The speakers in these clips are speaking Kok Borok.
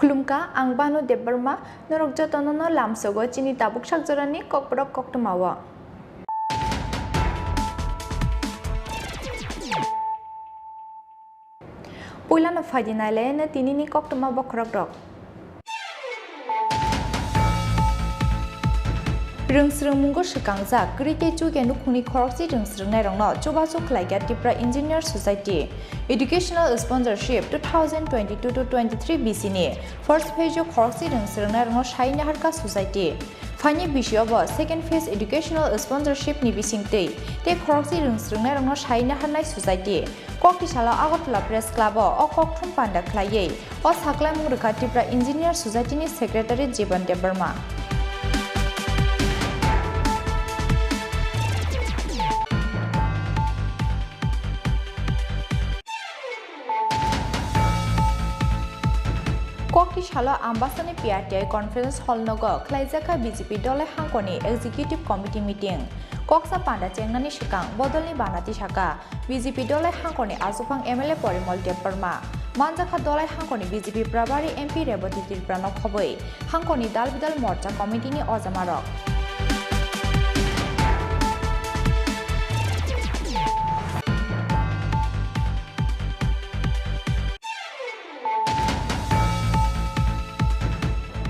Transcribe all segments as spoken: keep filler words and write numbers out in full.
Khulumkha, ang Banu Debbarma, norok jotono no lamsogo chini tabuk sakjorani kokborok koktwmao. Puilano phaidi nailaino tinini koktwma bokhorokrok. Rwngsrwngmungo swkangjak kwrwi tei chukya nukhungni khorokse rwngsrwngnairokno chubachu khlaikha Tipra Engineer Society. Educational Sponsorship two thousand twenty-two to twenty-three B C ni first phase o khorokse rwngsrwngnairokno sai naharkha Society. Phaini bisio bo second phase educational sponsorship ni bisingtwi tei khorokse rwngsrwngnairokno sai naharnai Society. Koktisalo Agartala Press Club o o kokthum panda khlaiwi o saklaimung rwkha Tripura Engineer Society ni Secretary Jiban Debbarma. Koktisalo Ambasani P R T I Conference Hall nogo khlaijak kha B J P dolai hangkoni Executive Committee meeting. Koksa panda chengnani swkang bodolni bana tisaka B J P dolai hangkoni achuphang M L A Porimol Debbarma. Manjakha dolai hangkoni B J P Prabhari M P Rebati Tripura no khobwi hangkoni dal bidal morcha committee ni ojamarok.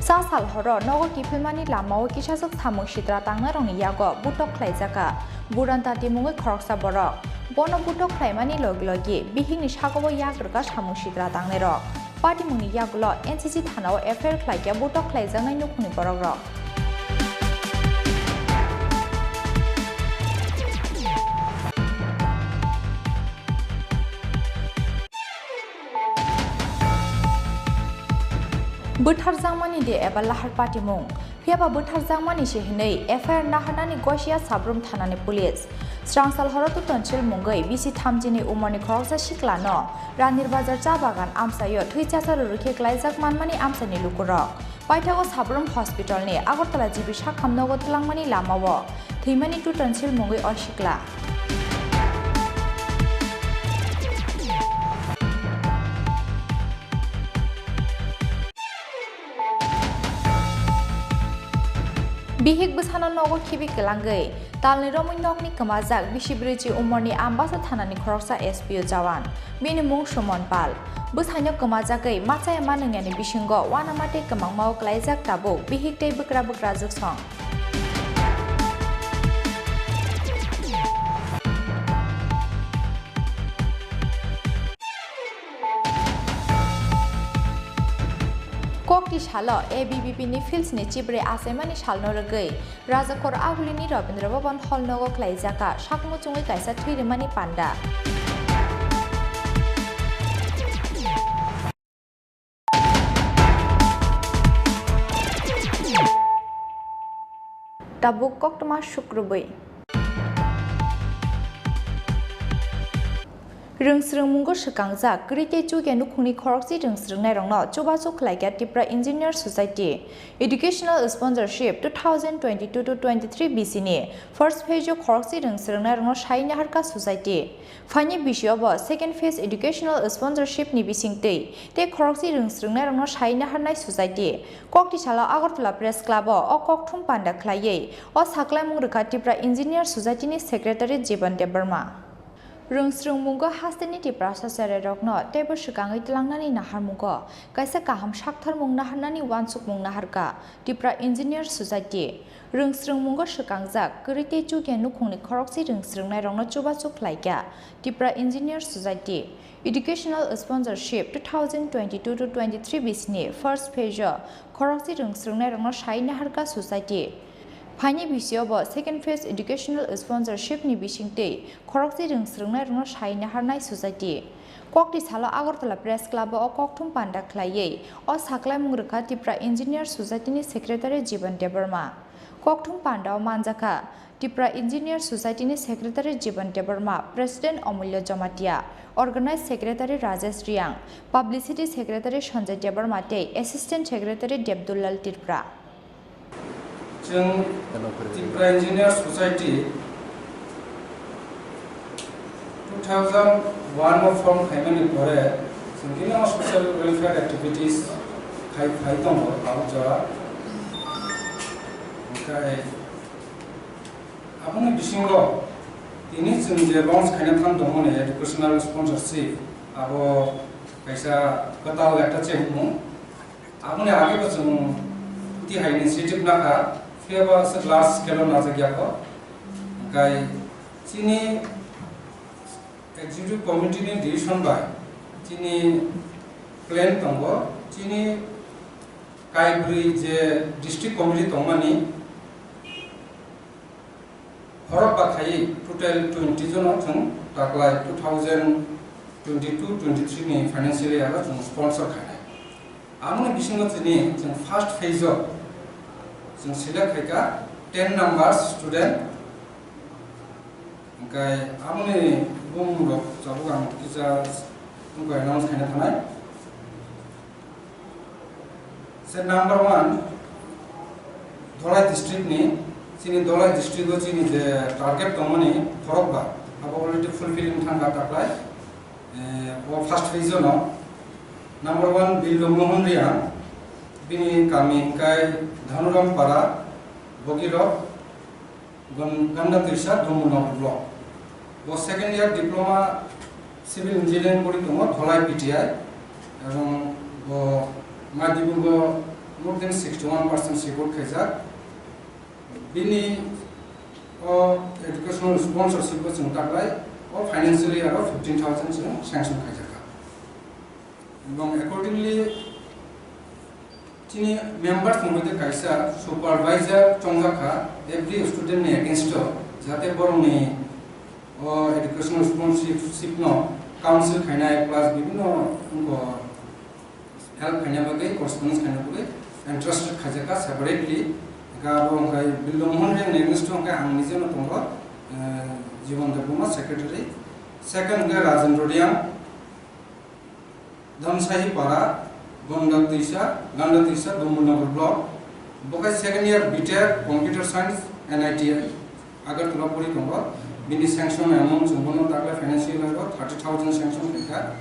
Sa sal horo nogo kiphilmani lamao kisajwk samung sitra tangnairokni yago butok khlaijakha Buran Tati mungwi khoroksa borok. Bono butok khlaimani logi logi bihikni sagobo yak rwkha samung sitra tangnairok. Patimungni yagulo N C C thanao F I R khlaikha butok khlaijaknai nukhungni borokrok. Bwtharjakmani de eba lahar patimung, phiyaba bwtharjakmani se hinwi F I R naharnani Gosia Sabrum thanani police. Srangsal horo Tutonsil mungwi bisi thamjini umorni khoroksa siklano Ranir Bazar cha bagan amchaio thwi chacharo rwkhe klaijak manmani amchaini lukurok. Paithago Sabrum Hospitalni Agartala G B sakham nogo twlangmani lamao thwimani Tutonsil mungwi o sikla. Bihik bwsano nogo khibi kwlangwi talni romwi nokni kwmajak bisi brwichi umorni Ambasa thanani khoroksa S P O jawan. Bini mung Suman Pal. Bwsaino kwmajagwi machaya manwngyani bisingo uanama tei kwmangmao klaijak tabuk bihik tei bwkra bwkrajwk song. Kokti salo A B V P ni Fields ni chibrwi achaimani salno rwgwi Rajakhor Agulini Rabindra Bhaban Hall nogo khlaijakha sakmuchungwi kaisa thwi rwmani panda. Tabuk koktwma sukrubwi. Rwngsrwngmungo swkangjak kwrwi tei chukya nukhungni khorokse rwngsrwngnairokno chubachu khlaikha Tripura Engineer Society. Educational Sponsorship two thousand twenty-two to twenty-three B C ni first phase o khorokse rwngsrwngnairokno sai naharkha Society. Phaini bisio bo second phase educational sponsorship ni bisingtwi tei khorokse rwngsrwngnairokno sai naharnai Society. Koktisalo Agartala Press Club o o kokthum panda khlaiwi o saklaimung rwkha Tripura Engineer Society ni Secretary Jiban Debbarma. Rwngsrwngmungo hasteni Tiprasa cherairokno teibo swkangwi twlangnani naharmungo kaisa kaham saktharmung naharnani uansukmung naharkha Tripura Engineer Society. Rwngsrwngmungo swkangjak kwrwi tei chukya nukhungni khorokse rwngsrwngnairokno chubachu khlaikha Tripura Engineer Society. Educational Sponsorship two thousand twenty-two to twenty-three bisini first phase o khorokse rwngsrwngnairokno sai naharkha Society. Phaini bisio bo second phase educational sponsorship ni bisingtwi khorokse rwngsrwngnairokno sai naharnai Society. Kokti salo Agartala Press Club o kokthum panda khlaiwi o saklaimung rwkha Tripura Engineer Society ni Secretary Jiban Debbarma. Kokthum panda o manjakha Tripura Engineer Society ni Secretary Jiban Debbarma, President Omulya Jamatia, Organize Secretary Rajesh Riang, Publicity Secretary Sanjay Debbarma tei Assistant Secretary Debdullal Tripura. Chwng Tripura Engineer Society two thousand one o form khaimani pore chwng bini social welfare activities Phai, phai tongo tabuk jora. Onkhe aboni bisingo tini chwng je launch khaina thang tongmani educational sponsorship, abo kaisa kwtal ekta chengmung. Aboni age bo chwng tihai initiative nakha, phiya ba se large scale o najak ya kho. Onkhe chini Executive Committee ni decision bai chini plan tongo, chini kaibrwi je district committee tongmani, horok ba khai total twenty jono chwng taklai two thousand twenty-two twenty-three ni financial year o chwng sponsor khainai. Amoni bisingo chini chwng first phase o chwng select khaikha ten numbers student. Hingkai amoni bumung rok tabuk ang kisa wngkha announce khaina thanai. Se number one, Dholai district ni, chini Dholai district o chini je target tongmani khorok ba, abo already fulfilling thangkha taklai. Eh, o first phase o no, number one, Billu Mohan Riang, bini kami hingkai Dhanuram Para, Bogirok, Gan-, Ganda Twisa, Dharmanagar block. Bo second year diploma civil engineering pori tongo, Dholai P T I, ebong bo madhyamik o more than sixty one percent score khaijak. Bini o educational sponsorship bo chwng taklai, o financial year o fifteen thousand chwng sanction khaijakha. Ebong accordingly, chini members ni moddhe kaisa supervisor chongjakha every student ni against o, jate borokni o educational sponsorship no counsel khainai plus bibhinno wngkha help khaina bagwi, correspondence khaina bagwi entrusted khaijakha separately. Hingkhe abo hingkhe Billu Mohan Riang ni against o hingkhe ang nijeno tongo, eh, Jibon Debbarma secretary. Second hingkhe Rajendra Riang, Dhamsahi Para, Ganda Twisa, Ganda Twisa, Dharmanagar block. Bo khe second year B Tech, Computer Science, N I T I, Agartala pori tongo. Bini sanction amount chwng bono taklai financial year o thirty thousand sanction khaikha.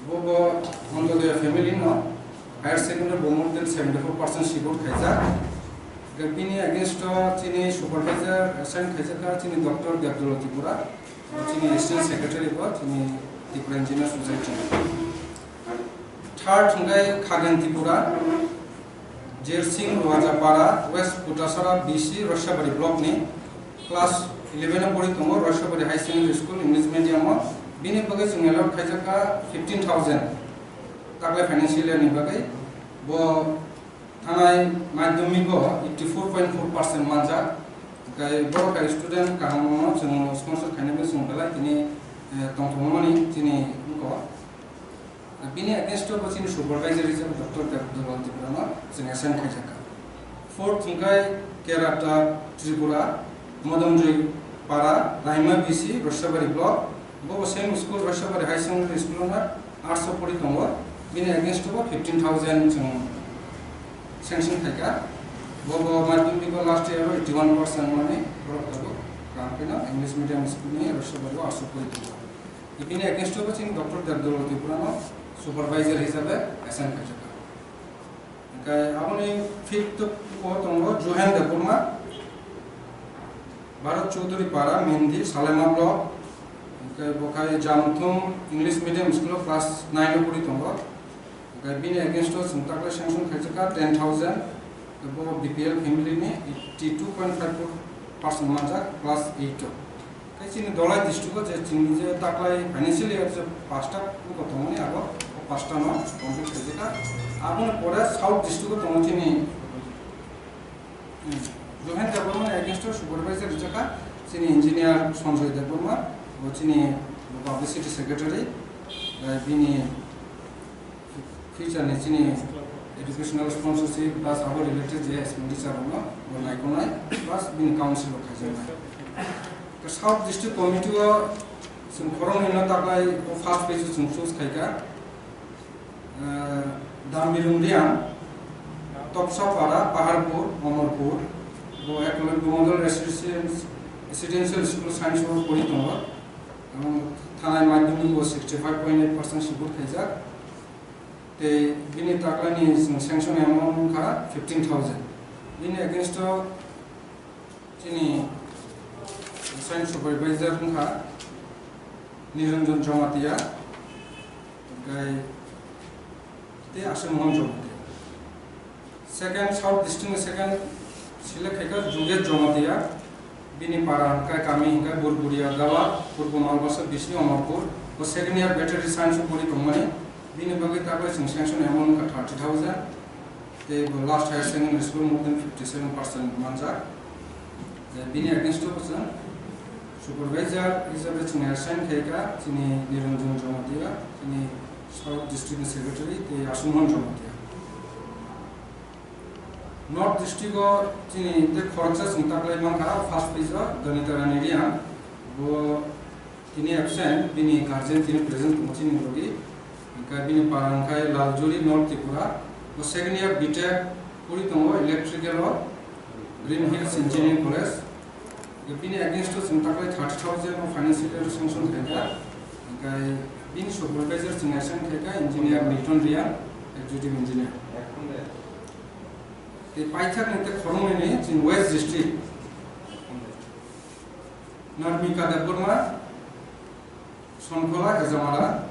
Bo bo Antyodaya family no higher secondary bo more than seventy four percent score khaijak. Hingkhe bini against o chini supervisor assign khaijakha chini Doctor Debdolo Tripura. Chini assistant secretary bo chini Tripura Engineer Society. Third hingkhe Khagen Tripura, Jersing Rwajapara, West Kutasara B C, Roshobari block ni class eleven o pori tongo, Roshobari High Secondary School, English medium o. Bini bagwi chwng allot khaijakha fifteen thousand taklai financial year ni bagwi. Bo thanai madhyamik o eighty four point four percent manjak. Hingkhe borok hai student kaham no chwng sponsor khainai bai chwng belai tini, eh, tongthokmani chini wngkha. Bini against o bo chini supervisor hisabe Doctor Debdolal Tripura no chwng assign khaijakha. Fourth hingkhe Kerata Tripura, Modonjoi Para, Raima B C, Roshobari block. Bo same school, Roshobari High Secondary School o no arts o pori tongo. Bini against o bo fifteen thousand chwng sanction khaikha. Bo bo madhyamik o last year o eighty one percent mani borok tabuk kaham kheno English medium school ni Roshobari o arts o pori tongo. Bini against o bo chini Doctor Debdolal Tripura no supervisor hisabe assign khaijakha. Hingkhe aboni fifth o tongo Juhen Debbarma, Bharat Chaudhary Para, Mendi, Salema block. Hingkhe bo khai Jamthum English medium school o class nine o pori tongo. Hingkhe bini against o chwng taklai sanction khaijakha ten thousand. Bo B P L family ni eighty two point five four percent manjak class eight o. Khe chini Dholai district o je chini je taklai financial year je pasta wngkha tongmani abo, o pasta no complete khaijaka. Aboni pore South district o tongo chini, hmm, Johan Debbarma against o supervisor rijaka chini engineer Sanjoy Debbarma, bo chini publicity secretary, eh, bini future ni chini educational sponsorship plus abo related je expenditure rokno bo naikolnai plus bini council rok khaijaknai. Khe South District Committee o chwng khoroknwi no taklai o first phase o chwng choose khaikha, eh, Dambirung Riang, Topsapara, Paharpur, Omorpur, bo Eklavya Model Residential, Residential School Science o pori tongo. Thanai madhyamik o sixty five point eight percent score khaijak. Tei bini taklani chwng sanction amount wngkha fifteen thousand. Bini against o chini science supervisor wngkha Niranjan Jamatia, tei Aswk Mohan Jamatia. Second, South District ni second select khaikha Jugesh Jamatia. Bini para hwnkhe kami hwnkhe Burburia Gala, Purbo Malbasa B C Amarpur. Bo second year veterinary science o pori tongmani. Bini bagwi taklai chwng sanction amount wngkha thirty thousand. Tei bo last higher secondary school more than fifty seven percent manjak. Tei bini against o bo chwng supervisor hisabe chwng assign khaikha chini Niranjan Jamatia, chini South District ni secretary, tei Aswk Mohan Jamatia. North District o chini tei khoroksa chwng taklai mankha, first phase o Ganita Rani Reang, bo tini absent, bini guardian tini present tongo chini logi. Hwnkhe bini para hwnkhe Laljuri, North Tripura. Bo second year B Tech pori tongo electrical o Green Hills Engineering College. Hwnkhe bini against o chwng taklai thirty thousand o financial year sanction khaikha. Hwnkhe bini supervisor chwng assign khaikha engineer Milton Reang, executive engineer. Tei paithakni tei khoroknwini chini West District. Narmika Debbarma, Sonkhola, Hejamara,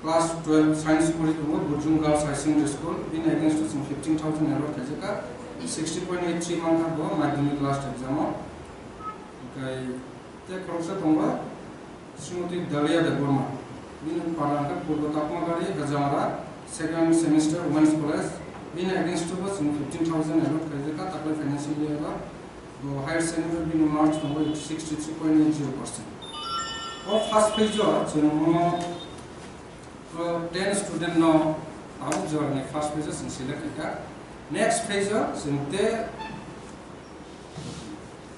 class twelve science pori tongo, Burjung Girls High Secondary School, bini against o chwng fifteen thousand allot khaijakha, sixty point eight three mankha bo madhyamik last exam o. Hwnkhe tei khoroksa tongo, Srimati Dalia Debbarma, bini para hwnkhe Purbo Takmagari, Hejamara, second semester Women's College, bini against o bo chwng fifteen thousand allot khaijakha, taklai financial year o. Bo higher secondary bini marks tongo sixty three point eight zero percent. O first phase o chwng mo, o ten student no tabuk jorani first phase o chwng select khaikha. Next phase o chwng te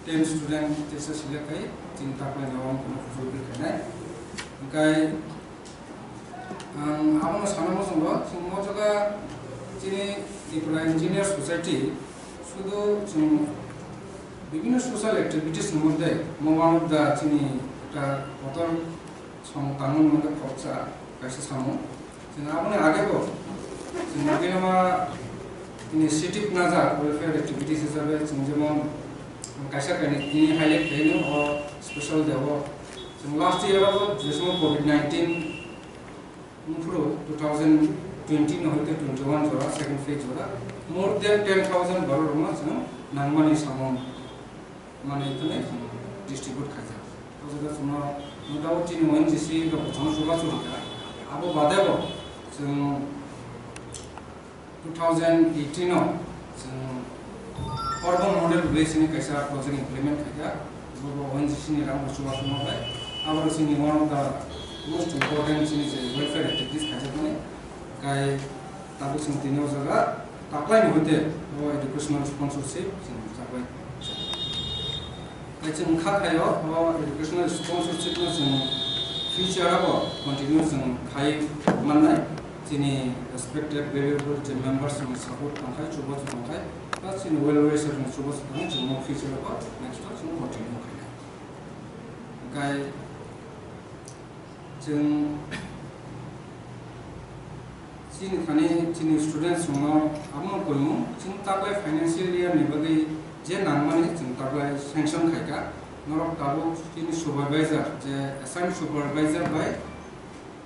ten student tesa select khai chwng taklai no wng kono fulfill khainai. Hwnkhe Ang abono sana muchungo, chwng o jaga chini Tripura Engineer Society, sudu chwng bibhinno social activities ni moddhe mo one of the chini ekta kotor song tangmani moddhe khoroksa kaisa samung. Chwng aboni age bo chwng bibhinno ma initiative najak welfare activities hisabe chwng jemon kaisa kainwi tini highlight khaino o special day o chwng last year o jesmo covid nineteen Wngphuru two thousand twenty no hoite twenty one jora second phase jora more than ten thousand borok rokno chwng nangmani samung manwi phano distribute khaijak. O jaga chwngno no doubt chini O N G C rok chwngno chubachu rwkha. Abo bade bo chwng two thousand eighteen o chwng urban model village ni kaisa project implement khaijak, bo bo O N G C ni rang bo chubachu manbai. Abo chini one of the most important chini je welfare activities khaijakmani. Kai tabuk chwng tini o jaga taklai ni hoite bo educational sponsorship chwng chabai. Tei chwng kha khaio, o educational sponsorship no chwng future o continue chwng khai mannai. Chini respected valuable je members ni support tongkhai, chubachu tongkhai, plus chini well wisher ni chubachu tongkhai, chwng o future o next o chwng continue khainai. Hwnkhe Chwng chini thani chini students rokno abono koimung, chwng taklai financial year ni bagwi je nangmani chwng taklai sanction khaikha. Norok tabuk chini supervisor, je assigned supervisor bai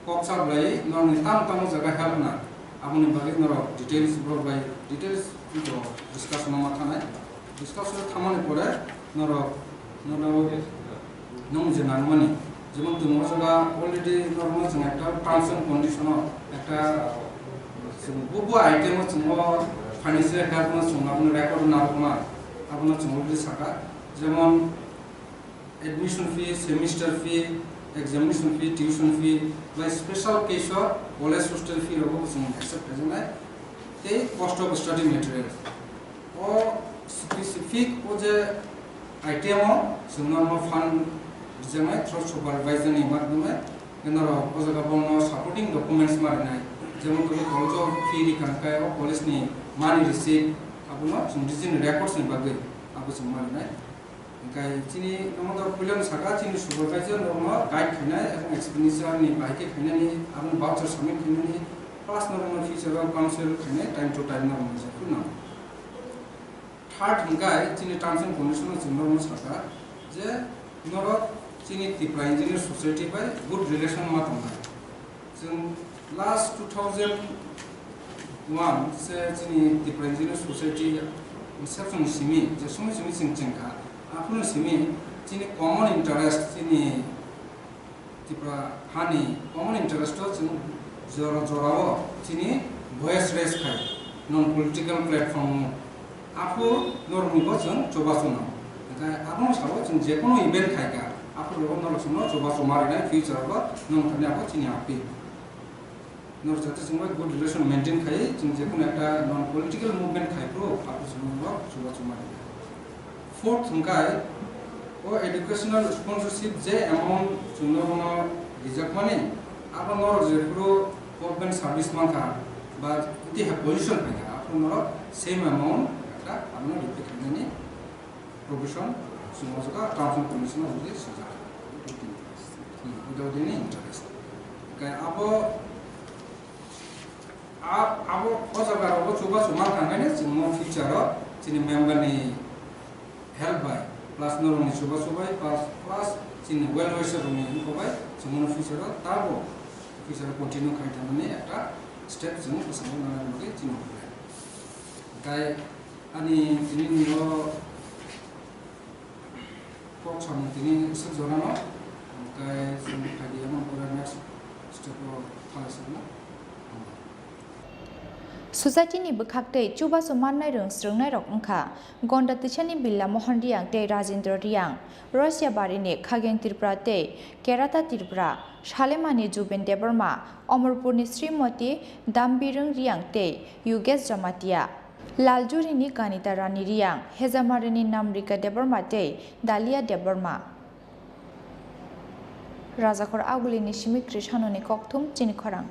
kok cha bwlai norokni tamo tamo jaga help na, aboni bagwi norok details borok bai details discussion o ma thanai. Discussion thamani pore norok, norok nung je nangmani, jemon tong o jaga already norokno chwng ekta terms and condition o ekta chwng bubu item o chwng o financial help no chwng abono record narwkma, abono chwng already saka, jemon admission fee, semester fee, examination fee, tuition fee, bai special case o college hostel fee rogo chwng accept khaijaknai, tei cost of study material. O specific o je item o chwngno no fund rijaknai through supervisor ni madhyome, norok o jaga bono supporting documents ma rinai, jemon twi college o fee rikha khe o college ni money receipt, abono chwng rijini records ni bagwi abo chwng ma rinai. Hwnkhe chini omo puilano saka chini supervisor norokno guide khainai, ebong expenditure ni bahai khe khainani, abono voucher submit khainani, Plus norokno future o council khainai time to time norokno jephuru nango. Third hwnkhe chini terms and condition o chwng norokno sakha je norok chini Tipra Engineer Society bai good relation ma tongnai. Chwng last two thousand one se chini Tipra Engineer Society inception ni simi je simi simi chwng chengkha, aphuru simi chini common interest chini Tipra hani common interest o chwng jora jorao chini voice raise khai non political platform o. Aphuru norokni bo chwng chubachu nang. Hwnkhe abono sabo chwng jekono event khaikha, aphuru rogo norok chwngno chubachu marinai future o bo nwng thani abo chini appeal. Norok jate chwng bai good relation maintain khai, chwng jekono ekta non political movement khai phuru, aphuru chwng norok chubachu marinai. Fourth hwnkhe o educational sponsorship je amount chwngno bono rijakmani, abo norok jephuru government service mankha ba tei hai position phaikha, aphuru norok same amount ekta abono repay khainani provision chwng o jaga terms and condition o hwnwi swijak. Hmm, without any interest. Hwnkhe abo, a-, abo o jaga rogo chubachu mankha hwnkhe chwngno future o chini member ni help bai, plus norokni chubachu bai, plus, plus chini well wisher rokni info bai, chwngno future o tabo future o continue khai thangmani ekta step chwng bwskango nana bagwi chini plan. Hwnkhe ani tini ni o kok samung tini swk jorano, hwnkhe chwng phaidi omo pore next step o thanglai swngo. Society ni bwkhak tei chubachu mannai rwng swrwngnairok wngkha Gonda Tisani Billa Mohon Riyang tei Rajendra Riyang, Rosia Barini Khageng Tripura tei Kerata Tripura, Salemani Juben Debbarma, Omorpurni Srimoti Dambirung Riyang tei Yugesh Jamatia, Laljurini Ganita Rani Riyang, Hejamarini Namrika Debbarma tei Dalia Debbarma. Rajakhor Agulini simi Krishanoni kokthum chini khorang.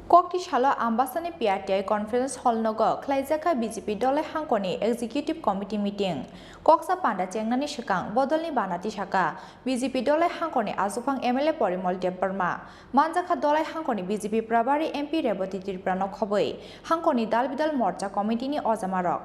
Kokti salo Ambasani P R T I Conference Hall nogo khlaijakha B J P Dolai Hangkoni Executive Committee meeting. Koksa panda chengnani swkang bodolni bana tisaka B J P Dolai Hangkoni achuphang M L A Porimol Debbarma. Manjakha Dolai Hangkoni B J P Prabari M P Reboti Tripura no khobwi Hangkoni dal bidal morcha committee ni ojamarok.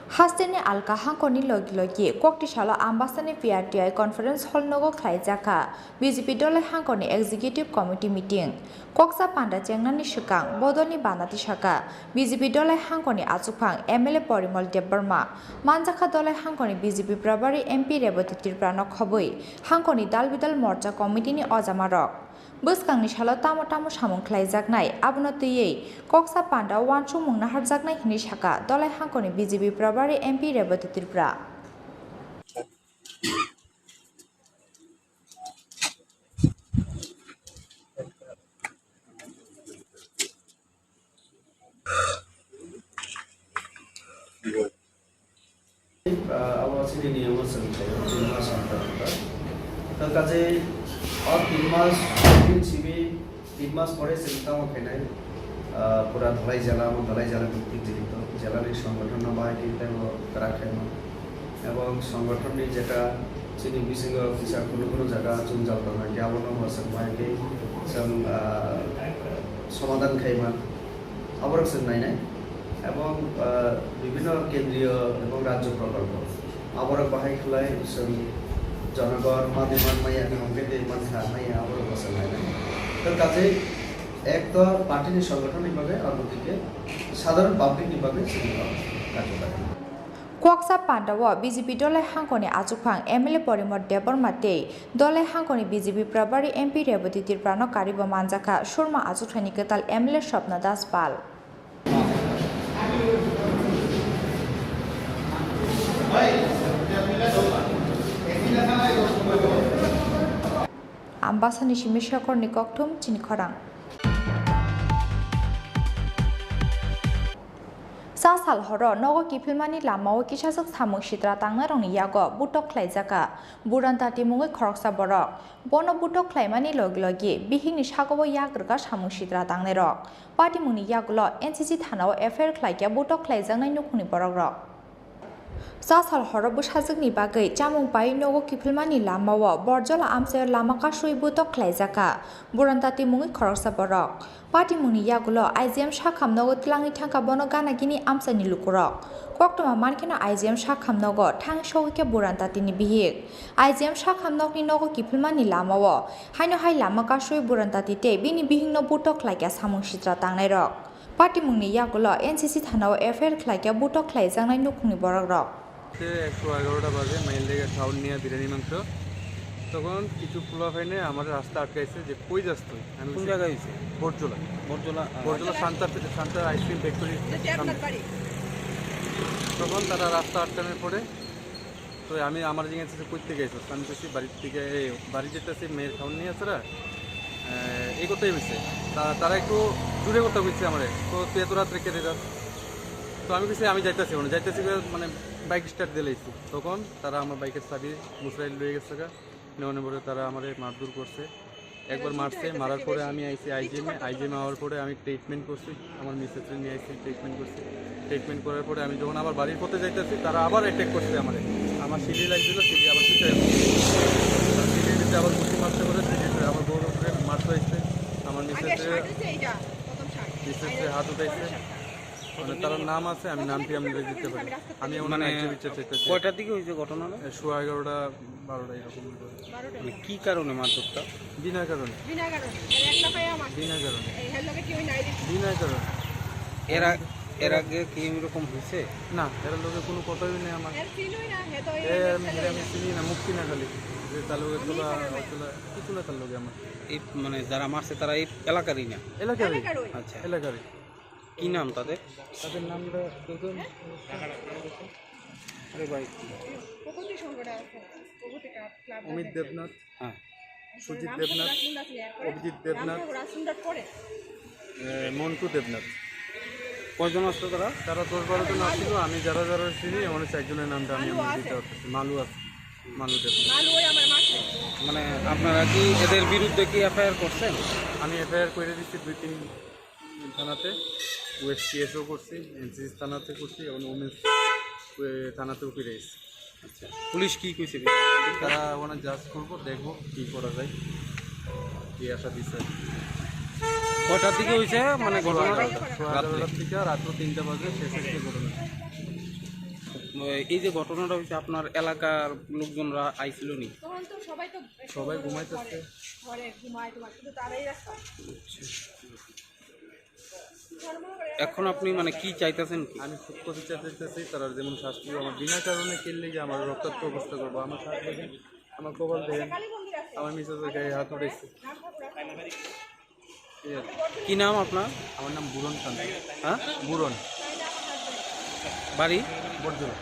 Hasteni alka hangkoni logi logi kokti salo Ambasani P R T I Conference Hall nogo khlaijakha B J P Dolai Hangkoni Executive Committee meeting. Koksa panda chengnani swkang bodolni bana tisaka B J P Dolai Hangkoni achuphang M L A Porimol Debbarma. Manjakha Dolai Hangkoni B J P Prabari M P Reboti Tripura no khobwi Hangkoni dal bidal morcha committee ni ojamarok. Bwskangni salo tamo tamo samung khlaijaknai, abono twiwi koksa panda uansukmung naharjaknai hinwi sakha Dolai Hangkoni B J P Prabari M P Reboti Tripura. Ah, abo chini niyamo chwng khaio, chini ma samta wngkha. To kaje o tin mas, tin simi, tin mas pore chwng tamo khainai, ah, pura Dhalai jela, amo Dhalai jela bhikti jilito, jela ni songothon no bahai khe tei bo kwrak khaima. Ebong songothon ni jeta chini bisingo kisa kunu kunu jaga chungjal tongma khe abono bo chwng bahai khe chwng, ah, somadhan khaima. Aborok chwng nainai, ebong, ah, bibhinno kendriyo ebong rajyo prokolpo aborok bahai khlai chwng jonogon madi manmaya hwnkhe tei mankha maya aborok bo chwng nainai. To kaje ek to party ni songothon ni bagwi, aboni khe sadharon public ni bagwi chwng rajyo dagi. Koksa pandao B J P Dolai Hangkoni achuphang M L A Porimor Debbarma tei Dolai Hangkoni B J P Prabari M P Reboti Tripura no karibo manjakha Surma achukthani kwtal M L A Swapna Das Pal. Ambasani simi Shekhorni kokthum chini khorang. Sa sal horo nogo kiphilmani lamao kisajwk samung sitra tangnairokni yago butok khlaijakha Buran Tati mungwi khoroksa borok. Bono butok khlaimani logi logi bihikni sagobo yak rwkha samung sitra tangnairok. Patimungni yagulo N C C thanao F I R khlaikha butok khlaijaknai nukhungni borokrok. Chasal horo bwsajwkni bagwi chamung pai nogo kiphilmani lamao Borjola amchaio lama kasui butok khlaijakha Burantati mungwi khoroksa borok. Patimungni yagulo I G M sakham nogo twlangwi thangkha bono gana gini amchaini lukurok. Koktwma mankheno I G M sakham nogo thang sogwikha Burantatini bihik. I G M sakham nokni nogo kiphilmani lamao haino hai lama kasui Burantati tei bini bihikno butok khlaikha samung sitra tangnairok. Patimungni yagulo N C C thanao F I R khlaikha butok khlaijaknai nukhungni borokrok. রাতে একশো এগারোটা বাজে, মাইল লেগে খাওয়ার নিয়ে বিরিয়ানি মাংস। তখন কিছু পোলা ফাইনে আমার রাস্তা আটকাইছে যে, "কই যাস তুই?" আমি কোন বলছি, জায়গায় হইছে? বটজোলা। বটজোলা, আহ, বটজোলা শান্তা, শান্তা আইসক্রিম ফ্যাক্টরির সামনে। তখন তারা রাস্তা আটকানোর পরে তো আমি, আমার জিজ্ঞাসা করছে, "কই থেকে এসেছ?" আমি বলছি, "বাড়ির থেকে, এই, বাড়ি যেতেছি, মেয়ের খাওয়ার নিয়ে আছে না?" আহ, এই কথাই হয়েছে। তা-, তারা একটু জোরে কথা কইছে আমারে, "তো তুই এত রাত্রে কেটে যাস?" তো আমি কইছি, "আমি যাইতাছি, মানে, যাইতাছি," করে, মানে, বাইক স্টার্ট দিলাইছি। তখন তারা আমার বাইকের চাবি মুসরাইল লয়ে গেছে গা। নেওয়ানোর পরে তারা আমারে মারধর করছে। একবার মারছে, মারার পরে আমি আইছি আইজিএমে, আইজিএমে আওয়ার পরে আমি ট্রিটমেন্ট করছি, আমার মিসেসরে নিয়ে আইছি, ট্রিটমেন্ট করছি। ট্রিটমেন্ট করার পরে আমি যখন আবার বাড়ির পথে যাইতেছি, তারা আবার অ্যাটাক করছে আমারে। আমার সিঁড়ি লাগছিল, সিঁড়ি আবার ছুটে গেছে। তারা সিঁড়ির ভিতরে আবার ঘুষি মারতে পারে, সিঁড়ির ভিতরে আমার বউর উপরে মারতে হইছে, আমার মিসেসরে, মিসেসরে হাত উঠাইছে। মানে, তার নাম আছে, আমি নামটি আমি দিতে পারি। আমি ওনার মানে, ন্যায্য বিচার চাইতেছি। কয়টার দিকে হয়েছে ঘটনাটা? এ, সোয়া এগারোটা, বারোটা এরকম হইব। মানে, কি কারণে মারধরটা? বিনা কারণে। বিনা কারণে। মানে, এক লাফাইয়া মারছে। বিনা কারণে। এই হের লগে কেউ নাই দেখি। বিনা কারণে। এর আ-, এর আগে কি এরকম হয়েছে? না, এর লগে কোনো কথাই নেই আমার। এর চিনই না, হে তো এই এ, আমি, এর আমি চিনি না, মুখ চিনা খালি। যে তার লগে তোলা, তোলা, কিছু না তার লগে আমার। এই, মানে, যারা মারছে তারা এই এলাকারই না? এলাকারই। এলাকারই। আচ্ছা। এলাকারই। কি নাম তাদের? তাদের নামটা দুজন। আরে ভাই। প্রগতি সংঘটা আছে, প্রগতি ক্লাব, ক্লাব অমিত আছে। দেবনাথ, হ্যাঁ। সুজিত দেবনাথ, অভিজিৎ দেবনাথ, এ, মন্টু দেবনাথ। কয়জন আসতো তারা? তারা দশ বারো জন আসছিল। আমি যারা যারা চিনি, এমন হচ্ছে একজনের নামটা আমি মালু আমার আছে। দিতে পারতেছি। মালু আছে, মালু দেবনাথ। মালু ওই আমার মাসে। মানে, আপনারা কি এদের বিরুদ্ধে কি এফআইআর করছেন? আমি এফআইআর করে দিচ্ছি দুই তিন থানাতে, ওয়েস্ট সিএসও করছি, এনসিসি থানাতে করছি এবং উমেন্স, এ, থানাতেও ফিরে এসেছি। আচ্ছা, পুলিশ কি কইছে? তারা ওখানে জাজ করবো, দেখবো কি করা যায়, কি আশা দিচ্ছে। কয়টার দিকে হইছে, মানে, ঘটনাটা? সোয়া এগারোটা, সোয়া এগারোটার দিকে রাত্র তিনটা বাজে শেষ হয়েছে ঘটনা। এই যে ঘটনাটা হইছে, আপনার এলাকার লোকজনরা আইছিল নি? তখন তো সবাই তো সবাই ঘুমাইতেছে। ঘরে, ঘরে ঘুমায় তোমার, কিন্তু তারাই রাস্তা। এখন আপনি মানে কি চাইতেছেন কি? আমি সত্য বিচার চাইতেছি, তারা যেমন শাস্তি, আমার বিনা কারণে কেলে যে আমার রক্তাক্ত অবস্থা করবো, আমার সাথে দেখেন, আমার কপাল দেখেন, আমার মিসেসের গায়ে হাত উঠেছে। ঠিক আছে। কি নাম আপনার? আমার নাম বুরন খান। হ্যাঁ? বুরন। বাড়ি? বটজোড়া।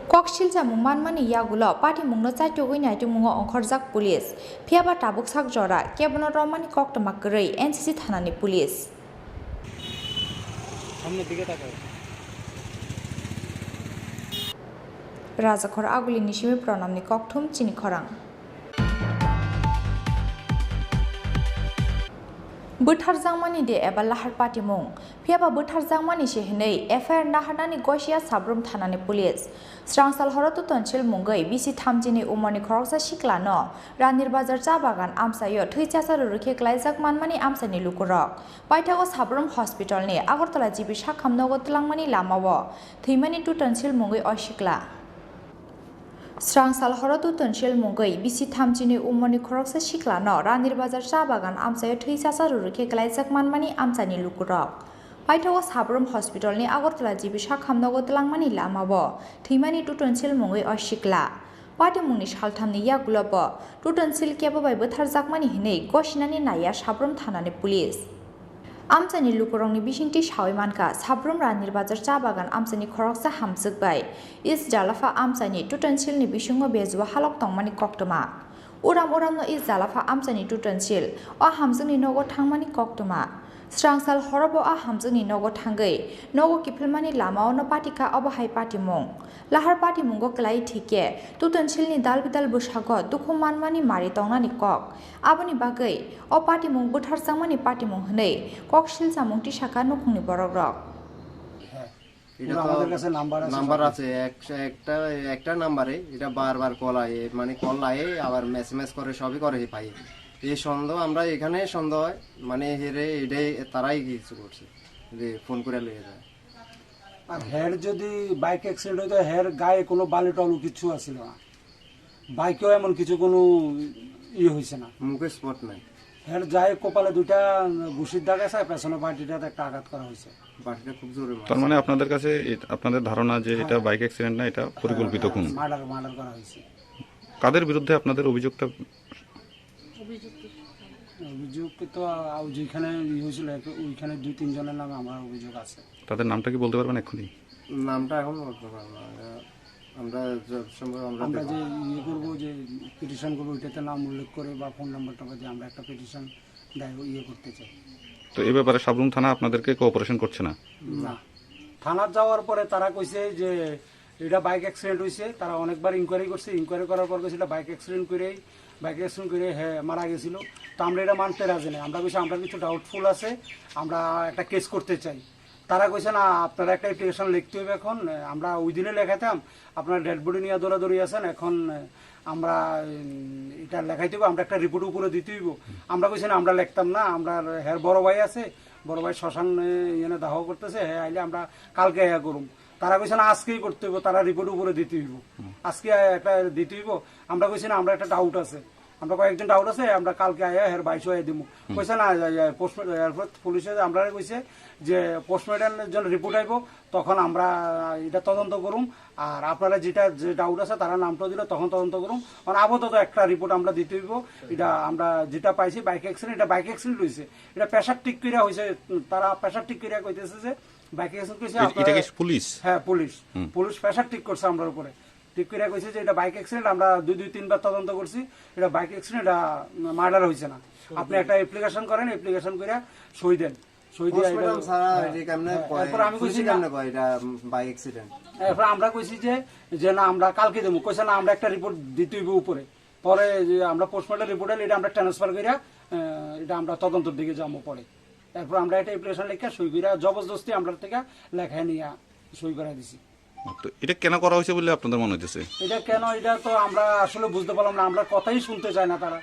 Kok silchamo manmani yagulo patimungno chaitugwi naitukmungo ongkhorjak police. Phiyaba tabuk sak jora kebono romani koktwma kwrwi N C C thanani police. সামনের দিকে তাকাও। Rajakhor Agulini simi Pranamni kokthum chini khorang. Bwtharjakmani de eba lahar patimung? Phiyaba bwtharjakmani se hwnwi F I R naharnani gosia Sabrum thanani police. Srangsal horo Tutonsil mungwi bisi thamjini umorni khoroksa siklano Ranir Bazar cha bagan amchaio thwi chacha rwrwkhe klaijak manmani amchaini lukurok. Paithago Sabrum Hospitalni Agartala G B sakham nogo twlangmani lamao thwimani Tutonsil mungwi o sikla. Srangsal horo Tutonsil mungwi bisi thamjini umorni khoroksa siklano Ranir Bazar cha bagan amchaio thwi chacha rwrwkhe klaijak manmani amchaini lukurok. Paithago Sabrum Hospitalni Agartala G B sakham nogo twlangmani lamao thwimani Tutonsil mungwi o sikla. Patimungni salthamni yagulobo Tutonsil kebo bai bwtharjakmani hwnwi gosinani naiya Sabrum thanani police. Amchaini lukurokni bisingtwi sawi mankha, Sabrum Ranir Bazar cha bagan amchaini khoroksa hamjwk bai East Jalapha amchaini Tutonsilni bisingo bejua halok tongmani koktwma. Uram uramno East Jalapha amchaini Tutonsil o hamjwkni nogo thangmani koktwma. Srangsal horobo o hamjwkni nogo thangwi nogo kiphilmani lamaono patikha obo hai patimung. Lahar patimungo kwlai thwikhe Tutonsilni dal bidal bwsago dukhu manmani mari tongnani kok. Aboni bagwi o patimung bwtharjakmani patimung hwnwi kok silchamung tisakha nukhungni borokrok. এটা পুরো তো আমাদের কাছে নাম্বার আছে, নাম্বার সব আছে, এক-, একটা, একটা নাম্বারে এটা বারবার কল আয়, মানে কল আয়, আবার মেসেজ করে, সবই করে ভাই। এই সন্দেহ আমরা এখানে সন্দেহ হয়, মানে হেরে এটাই তারাই কিছু করছে, যে ফোন করে লয়ে যায়। আর হের যদি বাইক অ্যাক্সিডেন্ট হইতো, হের গায়ে কোনো বালি টালু কিচ্ছু আছিল না, বাইকেও এমন কিছু কোনো ইয়ে হয়েছে না। মুখে স্পট নাই। হের যায় কপালে দুইটা ঘুষির দাগ আছে, আর পেছনে বাটিটাতে একটা আঘাত করা হয়েছে। বাটিটা খুব জোরে মারছে। তার মানে আপনাদের কাছে এ-, আপনাদের ধারণা যে এটা হ্যাঁ। বাইক অ্যাক্সিডেন্ট না, এটা পরিকল্পিত খুন। মার্ডার, মার্ডার করা হয়েছে। কাদের বিরুদ্ধে আপনাদের অভিযোগটা? অভিযোগ তো আ-, যেখানে ইয়ে হয়েছিল, এক-, ওইখানে দুই তিনজনের নামে আমার অভিযোগ আছে। তাদের নামটা কি বলতে পারবেন এক্ষুনি? নামটা এখন বলতে পারবো না। আমরা যত সম্ভব আমরা আমরা দেখব। যে ইয়ে করবো, যে পিটিশন করবো, ওইটাতে নাম উল্লেখ করে বা ফোন নাম্বার টাম্বার দিয়ে আমরা একটা পিটিশন দায়ের, ইয়ে করতে চাই। তো এ ব্যাপারে সাবরুম থানা আপনাদেরকে কোঅপারেশন করছে না? না। থানাত যাওয়ার পরে তারা কইছে যে এটা বাইক অ্যাক্সিডেন্ট হয়েছে। তারা অনেকবার ইনকোয়ারি করছে, ইনকোয়ারি করার পর কইছে এটা বাইক অ্যাক্সিডেন্ট করেই, বাইক অ্যাক্সিডেন্ট করে হ্যাঁ মারা গেছিল। তো আমরা এটা মানতে রাজি নাই। আমরা কইছি আমরা কিছু ডাউটফুল আছে, আমরা একটা কেস করতে চাই। তারা কইছে না, আপনারা একটা অ্যাপ্লিকেশন লিখতে হবে এখন। আমরা ওই দিনে লেখাইতাম, আপনারা ডেড বডি নিয়ে দৌড়াদৌড়ি আছেন, এখন আমরা উম, এটা লেখাইতে হবে, আমরা একটা রিপোর্ট উপরে দিতে হইব। আমরা কইছি না, আমরা লিখতাম না, আমরা হের বড় ভাই আছে, বড় ভাই শ্মশান এনে দাহ করতেছে, হ্যাঁ আইলে আমরা কালকে ইয়া করুম। তারা কইছে না, আজকেই করতে হইব, তারা রিপোর্ট উপরে দিতে হইব। আজকে একটা দিতে হইব। আমরা কইছি না, আমরা একটা ডাউট আছে, আমরা কয়েকজন ডাউট আছে, আমরা কালকে আয়া হের বাইশো আয়া দিমু। কইছে না, পোস্টমর্টম, এরপর পুলিশে আমরা কইছে যে পোস্টমর্টম যখন রিপোর্ট আইব, তখন আমরা এটা তদন্ত করুম। আর আপনারা যেটা যে ডাউট আছে, তারা নামটা দিলে তখন তদন্ত করুম। কারণ আপাতত একটা রিপোর্ট আমরা দিতে হইব। এটা আমরা যেটা পাইছি বাইক অ্যাক্সিডেন্ট, এটা বাইক অ্যাক্সিডেন্ট হয়েছে, এটা প্রেশার ঠিক করিয়া হয়েছে। তারা প্রেশার ঠিক করিয়া কইতেছে যে বাইক অ্যাক্সিডেন্ট হয়েছে। এ-, এটা আপনারা কি পুলিশ? হ্যাঁ, পুলিশ। হুম। পুলিশ প্রেশার ঠিক করছে আমরার উপরে। ঠিক করে কইছে যে এটা বাইক অ্যাক্সিডেন্ট। আমরা দুই দুই তিনবার তদন্ত করছি, এটা বাইক অ্যাক্সিডেন্ট, এটা মার্ডার হয়েছে না। আপনি একটা অ্যাপ্লিকেশন করেন, অ্যাপ্লিকেশন করে সই দেন, সই দিয়ে পোস্টমর্টম এটা ছাড়া হ্যাঁ, এটা কেমনে হ্যাঁ, কয়? এরপর আমি পুলিশে কইছি না। কেমনে কয় এটা বাইক অ্যাক্সিডেন্ট? এরপর আমরা কইছি যে, যে না, আমরা কালকে দেবো। কইছে না, আমরা একটা রিপোর্ট দিতে হইব উপরে। পরে যে আমরা পোস্টমর্টম রিপোর্ট হলে এটা আমরা ট্রান্সফার করিয়া আহ, এটা আমরা তদন্তর দিকে যাবো পরে। এরপর আমরা একটা অ্যাপ্লিকেশন লেখা সই করিয়া জবরদস্তি আমরা থেকে লেখায় নিয়ে সই করাই দিছি। তো এটা কেন করা হয়েছে বলে আপনাদের মনে হইতেছে? এটা কেন, এটা তো আমরা আসলে বুঝতে পারলাম না। আমরা কথাই শুনতে চায় না তারা।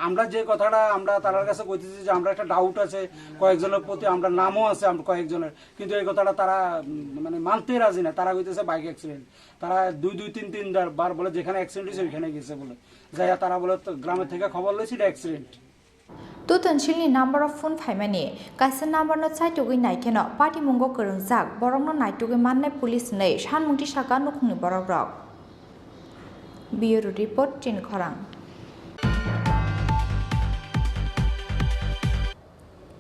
আমরা যে কথাটা আমরা তার কাছে কইতেছি যে আমরা একটা ডাউট আছে, কয়েকজনের প্রতি আমরা নামও আছে আমরা কয়েকজনের, কিন্তু এই কথাটা তারা উম, মানে মানতেই রাজি না। তারা কইতেছে বাইক অ্যাক্সিডেন্ট। তারা দুই দুই তিন তিন বার বলে যেখানে অ্যাক্সিডেন্ট হয়েছে ওইখানে গেছে বলে। যাইয়া তারা বলে তো গ্রামের থেকে খবর লইছি এটা accident. Tuton silni number o phone phaimani, kaisa number no chaitugwi naikheno patimungo kwrwngjak borokno naitugwi mannai police hwnwi sanmung tisaka nukhungni borokrok. Bureau report, Chini Khorang.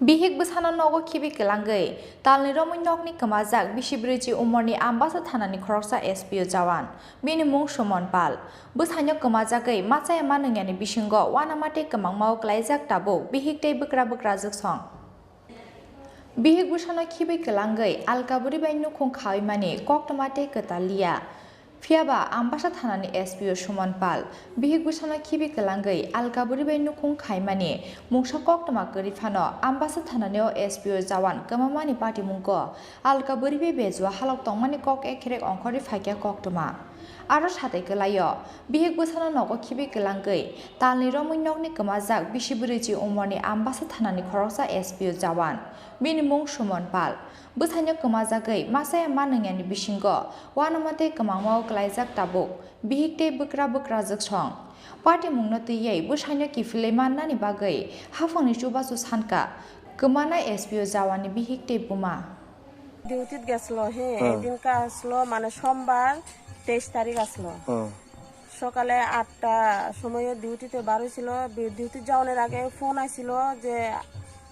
Bihik bwsano nogo khibi kwlangwi talni romwi nokni kwmajak bisi brwichi umorni Ambasa thanani khoroksa S P O jawan, bini mung Suman Pal. Bwsaino kwmajagwi machaya manwngyani bisingo uanama tei kwmangmao kwlaijak tabuk bihik tei bwkra bwkrajwk song. Bihik bwsano khibwi kwlangwi alkaburi bai nukhung khawi mani koktwma tei kwtal liya. Phiyaba Ambasa thanani S P O Suman Pal bihik bwsano khibwi kwlangwi alkaburi bai nukhung khaimani mungsa koktwma kwrwi phano Ambasa thanani o S P O jawan kwmamani patimungo alkaburi bai bejua halok tongmani kok ekherek ongkhorwi phaikha koktwma. Aro satai kwlaio, bihik bwsano nogo khibi kwlangwi, talni romwi nokni kwmajak bisi bwrwichi umorni Ambasa thanani khoroksa S P O jawan. Bini mung Suman Pal. Bwsaino kwmajagwi machaya manwngyani bisingo uanama tei kwmangmao kwlaijak tabuk, bihik tei bwkra bwkrajwk song. Patimungno twiwi bwsaino kiphilwi mannani bagwi haphangni chubachu sankha kwmanai S P O jawanni bihik tei buma. ডিউটিত গেছিল, হে, হ্যাঁ। এদিনকা আসলো, মানে, সোমবার, তেইশ তারিখ আসলো। হ্যাঁ। সকালে আটটা সময় ডিউটিতে বার হয়েছিল। বি-, ডিউটি যাওয়ানোর আগে ফোন আইছিল যে,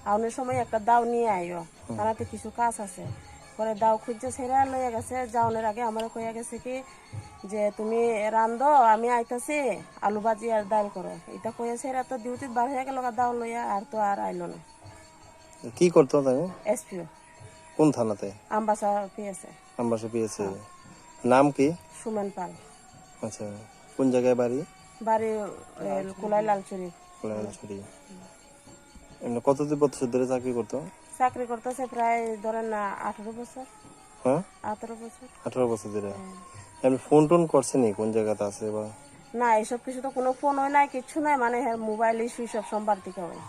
"আউনের সময় একটা দাও নিয়ে আইও, হুম। থানাতে কিছু কাজ আছে।" পরে দাও খুঁজছে, ছেড়ে লইয়া গেছে। যাওয়ানোর আগে আমারে কইয়া গেছে কি যে, "তুমি রান্ধো, আমি আইতাছি, আলু ভাজি আর ডাল করো।" এটা কইয়া ছেড়ে তো ডিউটিত বার হয়ে গেল, দাও লইয়া আর তো আর আইলো না। কি করতো তাই? এসপিও। কোন থানাতে? আমবাসা পিএসএ। আমবাসা পিএসএ। হ্যাঁ। নাম কি? সুমন পাল। আচ্ছা, কোন জায়গায় বাড়ি? বাড়ি, এ, কুলাই লালচুরি। কুলাই লালচুরি। এমনি কতদিন বছর ধরে চাকরি করতো? চাকরি করতেছে প্রায়, ধরেন না, আঠারো বছর। হ্যাঁ? আঠারো বছর। আঠারো বছর ধরে? হ্যাঁ। এমনি ফোন টোন করছে নি, কোন জায়গাতে আছে বা? না, এসব কিছু তো কোনো ফোন হয় নাই, কিচ্ছু নাই, মানে, হ্যাঁ, মোবাইলই সুইচ অফ সোমবার থেকে হয়।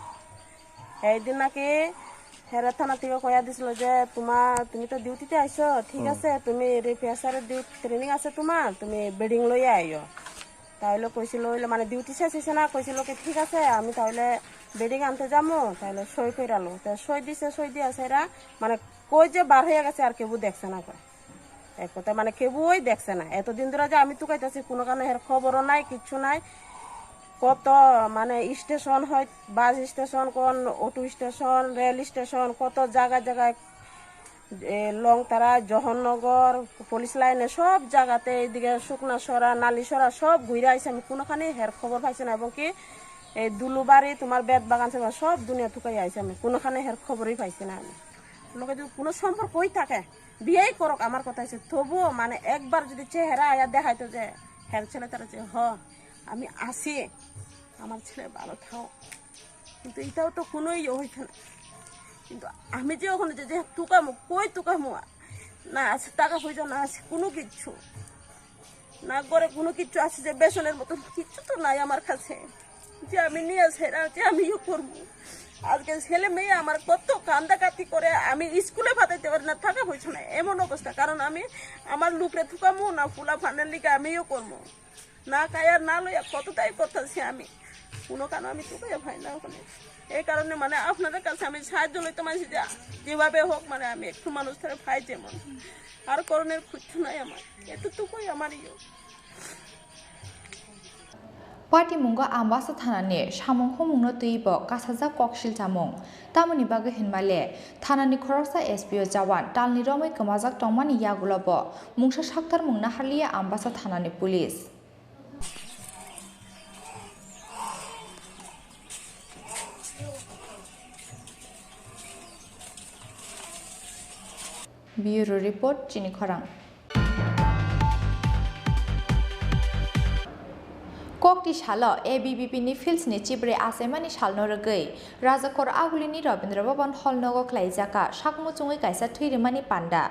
এই দিন নাকি হেরা থানা থেকে কইয়া দিছিল যে, "তোমার, তুমি তো ডিউটিতে আইছো, ঠিক হুম। আছে, তুমি রিপেয়ার স্যারের ডিউ-, ট্রেনিং আছে তোমার, তুমি বেডিং লইয়া আইও।" তাহলে কইছিল, হইলে মানে ডিউটি শেষ হয়েছে না, কইছিল কি, "ঠিক আছে, আমি তাহলে বেডিং আনতে যাবো, তাহলে সই কইরালো।" তো সই দিছে, সই দিয়া সেরা মানে কই যে বার হয়ে গেছে আর কেউ দেখছে না কয়। এক কথা মানে কেউই দেখছে না। এতদিন ধরে যে আমি তুকাইতেছি, কোনো কারণে এর খবরও নাই, কিচ্ছু নাই। কত মানে স্টেশন হয়, বাস স্টেশন, কোন অটো স্টেশন, রেল স্টেশন, কত জায়গায় জায়গায়, এ, লংতারা, জহরনগর, পুলিশ লাইনে সব জায়গাতে, এইদিকে শুকনাছড়া, নালিছড়া সব ঘুরে আইসি আমি, কোনোখানে হের খবর পাইছি না। এবং কি এই দুলুবাড়ি, তোমার বেত বাগান, সব দুনিয়া তুকাই আইসি আমি, কোনোখানে হের খবরই পাইছি না আমি। লোকে যদি কোনো সম্পর্কই থাকে, বিয়েই করুক, আমার কথা হচ্ছে, তবুও মানে একবার যদি চেহারা আয়া দেখাইতো যে, হ্যাঁ, ছেলে তারা যে, "হ, আমি আছি, আমার ছেলে ভালো থাও।" কিন্তু এটাও তো কোনো ইয়ে হইতো না। কিন্তু আমি যে ওখানে যে, যে তুকামো, কই তুকামো? না আছে টাকা পয়সা, না আছে কোনো কিচ্ছু। না ঘরে কোনো কিচ্ছু আছে যে বেসনের মতন কিচ্ছু তো নাই আমার কাছে। যে আমি নিয়ে আসে না, যে আমি ইয়ে করবো। আজকে ছেলে মেয়ে আমার কত কান্দাকাটি করে, আমি স্কুলে পাঠাইতে পারি না, টাকা পয়সা নাই, এমন অবস্থা। কারণ আমি আমার লোকরে থুকামো না, ফুলা ফানের লিগে আমি ইয়ে করবো। না খাই আর না লইয়া কতটাই করতেছি আমি, কোনো কারণে আমি তুকাইয়া পাই না ওখানে। এই কারণে মানে আপনাদের কাছে আমি সাহায্য লইতে মানছি যে যেভাবে হোক মানে আমি একটু মানুষ ধরে পাই যেমন। আর করণের কিচ্ছু নাই আমার, এতটুকুই আমার ইয়ে। Patimungo Ambasa thanani samung humungno twibo kasajak koksil chamung. Tamoni bagwi hinmale thanani khoroksa S P O jawan talni romwi kwmajak tongmani yagulo bo mungsa saktarmung naharliya Ambasa thanani police. Bureau report, chini khorang. Kokti salo A B V P ni fields ni chibrwi achaimani salno rwgwi Rajakhor Agulini Rabindra Bhaban Hall nogo khlaijak kha sakmuchungwi kaisa thwirimani panda.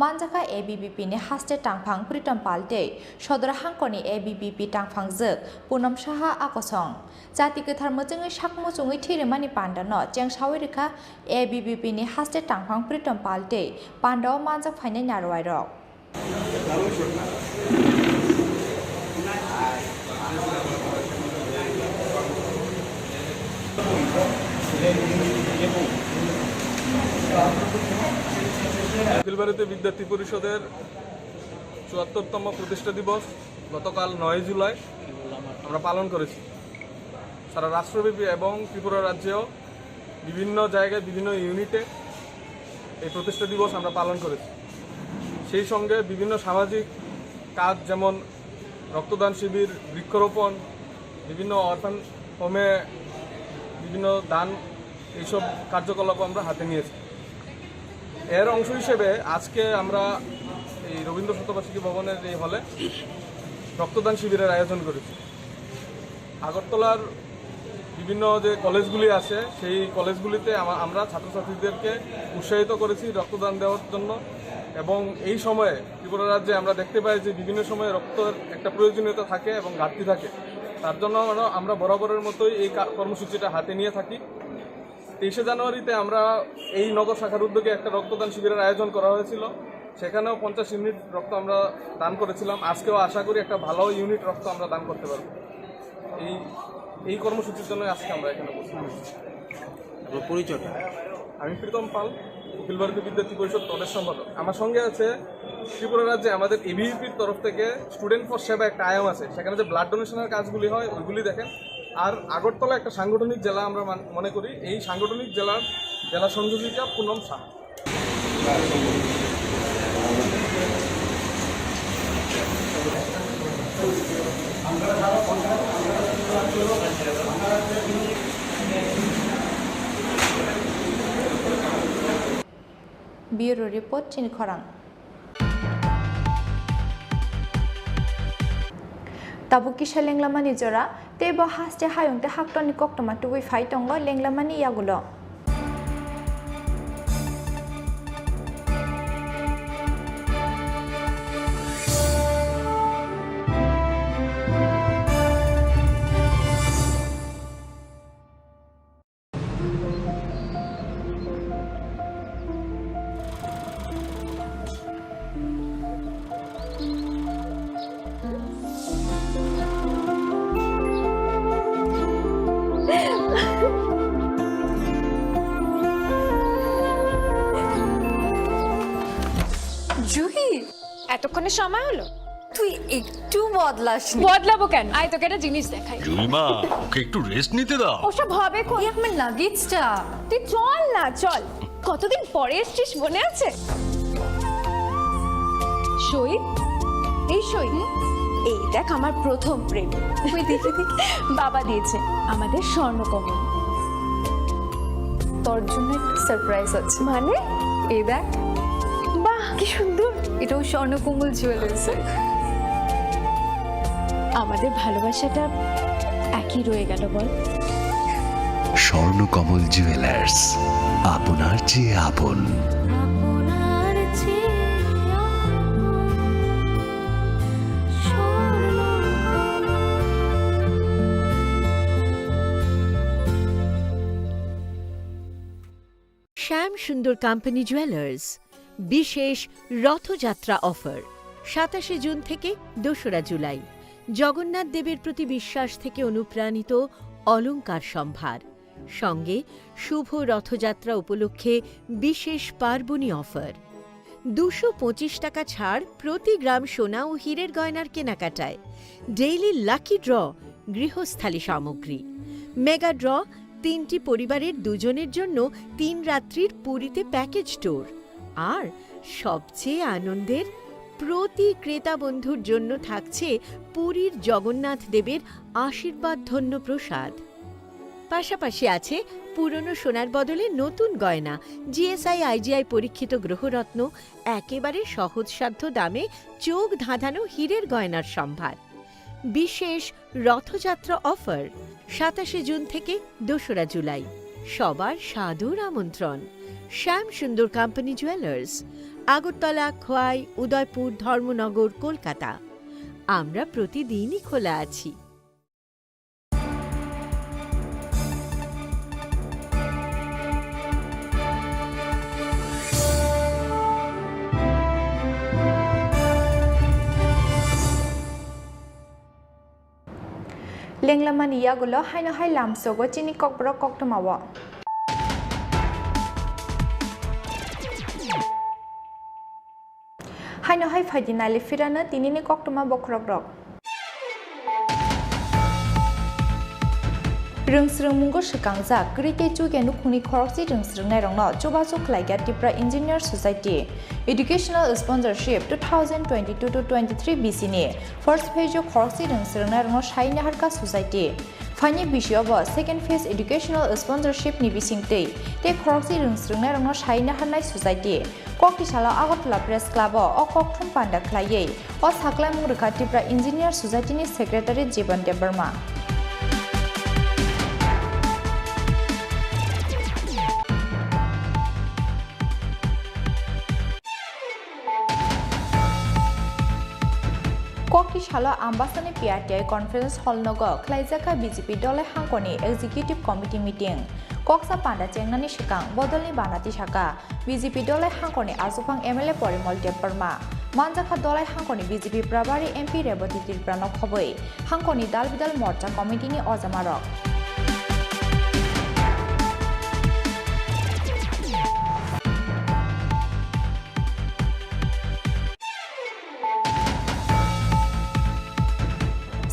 Manjakha A B V P ni haste tangphang Pritom Pal tei Sodor hangkorni A B V P tangphangjwk Punam Saha akosong. Chati kwthar mwchwngwi sakmuchungwi thwirimani pandano chengsawi rwkha A B V P ni haste tangphang Pritom Pal tei pandao manjak phainai narwai rok. অখিল ভারতীয় বিদ্যার্থী পরিষদের চুয়াত্তরতম প্রতিষ্ঠা দিবস গতকাল নয় জুলাই আমরা পালন করেছি। সারা রাষ্ট্রব্যাপী এবং ত্রিপুরা রাজ্যেও বিভিন্ন জায়গায় বিভিন্ন ইউনিটে এই প্রতিষ্ঠা দিবস আমরা পালন করেছি। সেই সঙ্গে বিভিন্ন সামাজিক কাজ, যেমন রক্তদান শিবির, বৃক্ষরোপণ, বিভিন্ন অরফান হোমে বিভিন্ন দান, এইসব কার্যকলাপও আমরা হাতে নিয়েছি। এর অংশ হিসেবে আজকে আমরা এই রবীন্দ্র শতবার্ষিকী ভবনের এই হলে রক্তদান শিবিরের আয়োজন করেছি। আগরতলার বিভিন্ন যে কলেজগুলি আছে, সেই কলেজগুলিতে আমা-, আমরা ছাত্রছাত্রীদেরকে উৎসাহিত করেছি রক্তদান দেওয়ার জন্য। এবং এই সময়ে ত্রিপুরা রাজ্যে আমরা দেখতে পাই যে বিভিন্ন সময়ে রক্তের একটা প্রয়োজনীয়তা থাকে এবং ঘাটতি থাকে, তার জন্য আমরা, আমরা বরাবরের মতোই এই কা-, কর্মসূচিটা হাতে নিয়ে থাকি। তেইশে জানুয়ারিতে আমরা এই নগর শাখার উদ্যোগে একটা রক্তদান শিবিরের আয়োজন করা হয়েছিল, সেখানেও পঞ্চাশ ইউনিট রক্ত আমরা দান করেছিলাম। আজকেও আশা করি একটা ভালো ইউনিট রক্ত আমরা দান করতে পারবো। এই, এই কর্মসূচির জন্য আজকে আমরা এখানে উপস্থিত হয়েছি। আপনার পরিচয়টা? আমি প্রীতম পাল, অখিল ভারতীয় বিদ্যার্থী পরিষদ প্রদেশ সম্পাদক। আমার সঙ্গে আছে ত্রিপুরা রাজ্যে আমাদের এবিভিপির তরফ থেকে স্টুডেন্ট ফর সেবা একটা আয়াম আছে, সেখানে যে ব্লাড ডোনেশনের কাজগুলি হয় ওইগুলি দেখেন। আর আগরতলা একটা সাংগঠনিক জেলা আমরা মান-, মনে করি, এই সাংগঠনিক জেলার জেলা সংযোজিকা পুনম Shah. Bureau report, chini khorang. Tabuk kisa lenglamani jora, tei bo haste hayung tei haktorni koktwma tubui phai tongo lenglamani yagulo. Juhi, এতক্ষণে সময় হলো? তুই একটু বদলাসনি। বদলাবো কেন? আয়, তোকে একটা জিনিস দেখাই। জুইমা, ওকে একটু রেস্ট নিতে দাও। ওসব হবে কোন? এই আমার লাগেজটা। তুই চল না, চল। কতদিন পরে এসছিস, মনে আছে? সই, এই সই। এই দেখ, আমার প্রথম প্রেম। ওই দেখে দেখে। বাবা দিয়েছে, আমাদের স্বর্ণকমল। তোর জন্য একটা সারপ্রাইজ আছে। মানে? এই দেখ। বাহ, কি সুন্দর। এটাও স্বর্ণকমল জুয়েলার্সের। আমাদের ভালোবাসাটা একই রয়ে গেল, বল? স্বর্ণকমল জুয়েলার্স, আপনার চেয়ে আপন। আপনার চেয়ে আপন। শ্যাম সুন্দর কোম্পানি জুয়েলার্স, বিশেষ রথযাত্রা অফার, সাতাশে জুন থেকে দোসরা জুলাই। জগন্নাথ দেবের প্রতি বিশ্বাস থেকে অনুপ্রাণিত অলংকার সম্ভার, সঙ্গে শুভ রথযাত্রা উপলক্ষে বিশেষ পার্বণী অফার। দুশো পঁচিশ টাকা ছাড় প্রতি গ্রাম সোনা ও হীরের গয়নার কেনাকাটায়। ডেইলি লাকি ড্র, গৃহস্থালী সামগ্রী। মেগা ড্র, তিনটি পরিবারের দুজনের জন্য তিন রাত্রির পুরীতে প্যাকেজ ট্যুর। আর সবচেয়ে আনন্দের, প্রতি ক্রেতা বন্ধুর জন্য থাকছে পুরীর জগন্নাথ দেবের আশীর্বাদ ধন্য প্রসাদ। পাশাপাশি আছে পুরনো সোনার বদলে নতুন গয়না, জিএসআই আইজিআই পরীক্ষিত গ্রহরত্ন, একেবারে সহজসাধ্য দামে চোখ ধাঁধানো হীরের গয়নার সম্ভার। বিশেষ রথযাত্রা অফার, সাতাশে জুন থেকে দোসরা জুলাই। সবার সাদর আমন্ত্রণ। শ্যাম সুন্দর কোম্পানি জুয়েলার্স, আগরতলা, খোয়াই, উদয়পুর, ধর্মনগর, কলকাতা। আমরা প্রতিদিনই খোলা আছি। Lenglamani yagulo haino hai lamsogo chini kokborok koktwmao. Haino hai phaidi nailifirano tinini koktwma bokhorokrok. Rwngsrwngmungo swkangjak kwrwi tei chukya nukhungni khorokse rwngsrwngnairokno chubachu khlaikha Tripura Engineer Society. Educational Sponsorship two thousand twenty-two to twenty-three B C ni first phase o khorokse rwngsrwngnairokno sai naharkha Society. Phaini bisio bo second phase educational sponsorship ni bisingtwi tei khorokse rwngsrwngnairokno sai naharnai Society. Koktisalo Agartala Press Club o o kokthum panda khlaiwi o saklaimung rwkha Tripura Engineer Society ni Secretary Jiban Debbarma. Koktisalo Ambasani P R T I Conference Hall nogo khlaijak kha B J P Dolai Hangkoni Executive Committee meeting. Koksa panda chengnani swkang bodolni bana tisaka B J P Dolai Hangkoni Achuphang M L A Porimol Debbarma. Manjakha Dolai Hangkoni B J P Prabhari M P Rebati Tripura no khobwi Hangkoni Dal Bidal Morcha Committee ni ojamarok.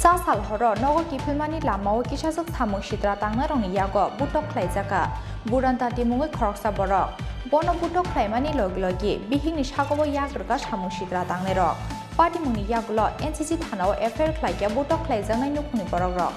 Sa sal horo nogo kiphilmani lamao kisajwk samung sitra tangnairokni yago butok khlaijakha Buran Tati mungwi khoroksa borok. Bono butok khlaimani logi logi bihikni sagobo yak rwkha samung sitra tangnairok. Patimungni yagulo N C C thanao F I R khlaikha butok khlaijaknai nukhungni borokrok.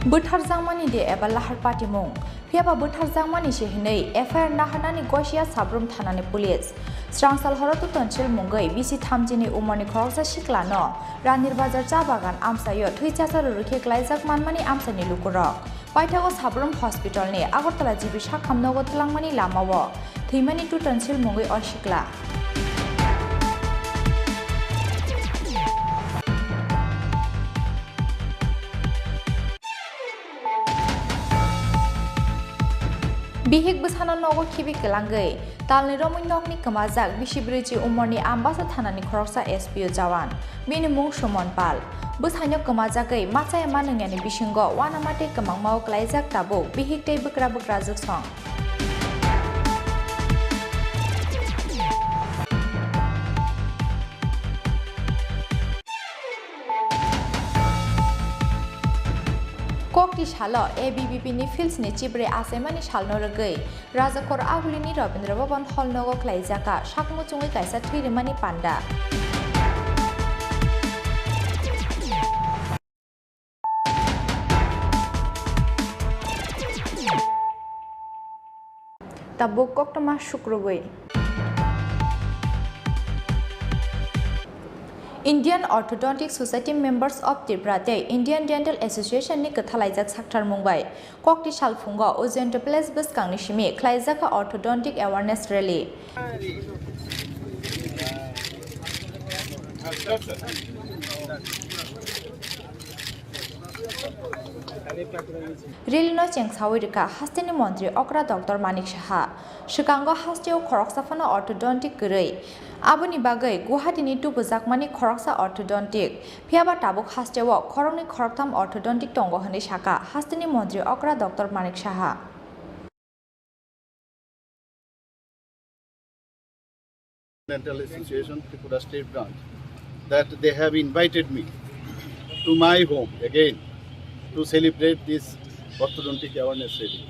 Bwtharjakmani de eba lahar patimung, phiyaba bwtharjakmani se hinwi F I R naharnani Gosia Sabrum thanani police. Srangsal horo Tutonsil mungwi bisi thamjini umorni khoroksa siklano Ranir Bazar cha bagan amchaio thwi chacharo rwkhe klaijak manmani amchaini lukurok. Paithago Sabrum Hospitalni Agartala G B sakham nogo twlangmani lamao thwimani Tutonsil mungwi o sikla. Bihik bwsano nogo khibi kwlangwi talni romwi nokni kwmajak bisi brwichi umorni Ambasa thanani khoroksa S P O jawan, bini mung Suman Pal. Bwsaino kwmajagwi machaya manwngyani bisingo uanama tei kwmangmao klaijak tabuk bihik tei bwkra bwkrajwk song. Kokti salo A B V P ni fields ni chibrwi achaimani salno rwgwi Rajakor Ahuli ni Rabindra Bhaban hall nogo khlaijak kha sak muchungwi kaisa thwi rwmani panda. Tabuk koktwma sukrubwi. Indian Orthodontic Society Members of Tripura tei Indian Dental Association ni kwthalaijak sakthar mung bai kokti salphungo Ujjainto Palace bwskangni simi khlaijak kha Orthodontic Awareness Rally. Rally no chengsawi rwkha hasteni montri okra Doctor Manik Saha. Swkango hasteo khoroksa phano orthodontic kwrwi. Aboni bagwi Guwahati ni tubujakmani khoroksa orthodontic. Phiyaba tabuk hasteo khoroknwi khoroktham orthodontic tongo hwnwi sakha hasteni montri okra Doctor Manik Saha. Dental Association Tripura State Branch that they have invited me to my home again to celebrate this orthodontic awareness rally.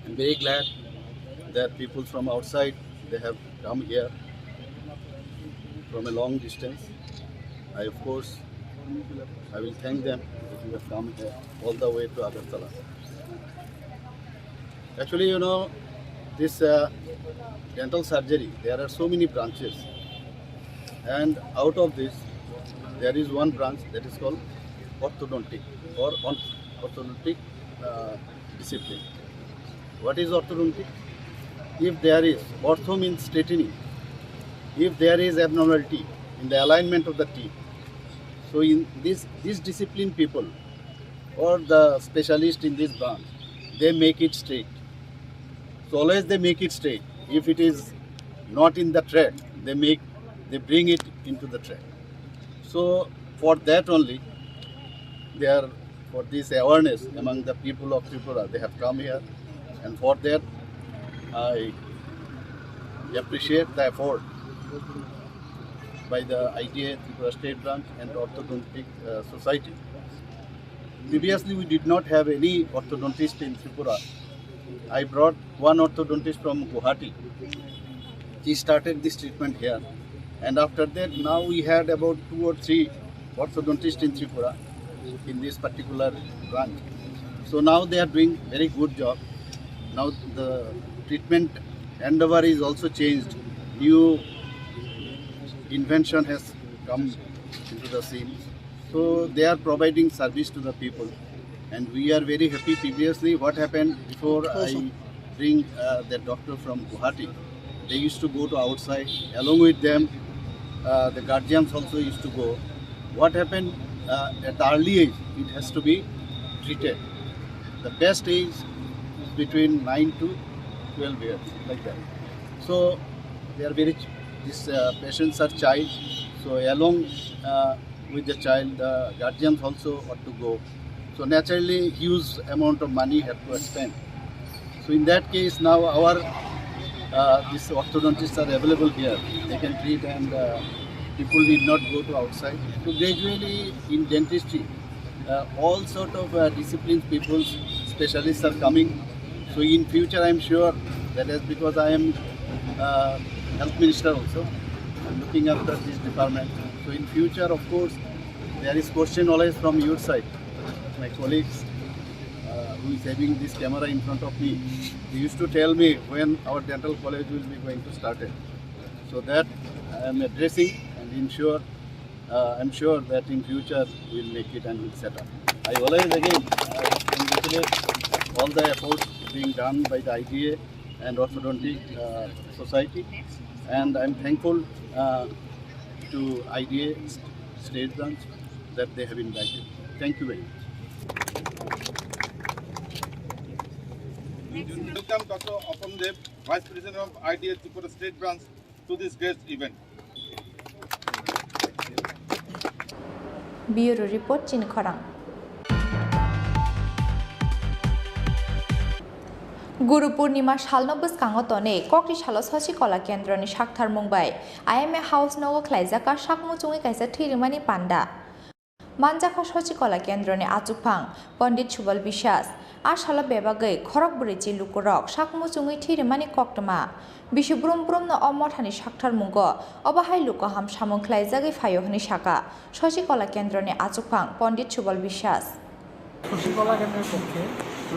I'm very glad that people from outside, they have come here from a long distance. I, of course, I will thank them that you have come here all the way to Agartala. Actually, you know, this, uh, dental surgery, there are so many branches, and out of this, there is one branch that is called orthodontic or on-, orthodontic, uh, discipline. What is orthodontic? If there is, ortho means straightening. If there is abnormality in the alignment of the teeth, so in this, this discipline people or the specialist in this branch, they make it straight. So always they make it straight. If it is not in the track, they make, they bring it into the track. So for that only, they are, for this awareness among the people of Tripura, they have come here, and for that I appreciate the effort by the I T A Tripura State Branch and Orthodontic, uh, Society. Previously, we did not have any orthodontist in Tripura. I brought one orthodontist from Guwahati. He started this treatment here. And after that, now we had about two or three orthodontists in Tripura in this particular branch. So now they are doing very good job. Now the treatment endeavor is also changed. New invention has come into the scene. So they are providing service to the people, and we are very happy. Previously, what happened before I bring, uh, the doctor from Guwahati, they used to go to outside. Along with them, uh, the guardians also used to go. What happened, uh, at the early age, it has to be treated. The best age is between nine to twelve years, like that. So they are very, these, uh, patients are child. So along, uh, with the child, the guardians also ought to go. So naturally, huge amount of money have to spend. So in that case, now our, uh, these orthodontists are available here. They can treat, and, uh, people need not go to outside. So gradually in dentistry, uh, all sort of, uh, disciplines, people, specialists are coming. So in future, I'm sure that as, because I am, uh, health minister also, I'm looking after this department. So in future, of course, there is question always from your side. My colleagues, uh, who is having this camera in front of me, they used to tell me when our dental college will be going to start it. So that I am addressing and ensure, uh, I'm sure that in future we'll make it and we'll set up. I always again, uh, congratulate all the efforts being done by the I D A and Orthodontic, uh, Society, and I'm thankful, uh, to I D A State Branch that they have invited. Thank you very much. Welcome Doctor Opam Dev, Vice President of I D A Tripura State Branch, to this great event. Bureau Report, Chini Khorang. Guru Purnima salno bwskango tonwi Kokri salo Sosi Kola Kendroni saktharmung bai I M A House nogo khlaijak kha sak muchungwi kaisa thwi rwmani panda. Manjakha Sosi Kola Kendroni achukphang Pondit Subal Biswas. A salo bebagwi khorok bwrwi chi lukurok sak muchungwi thwi rwmani koktwma. Bisi brum brumno o mothani saktharmungo obo hai luku ham samung khlaijagwi phaio hwnwi sakha Sosi Kola Kendroni achukphang Pondit Subal Biswas. Shashikala কেন্দ্রের পক্ষে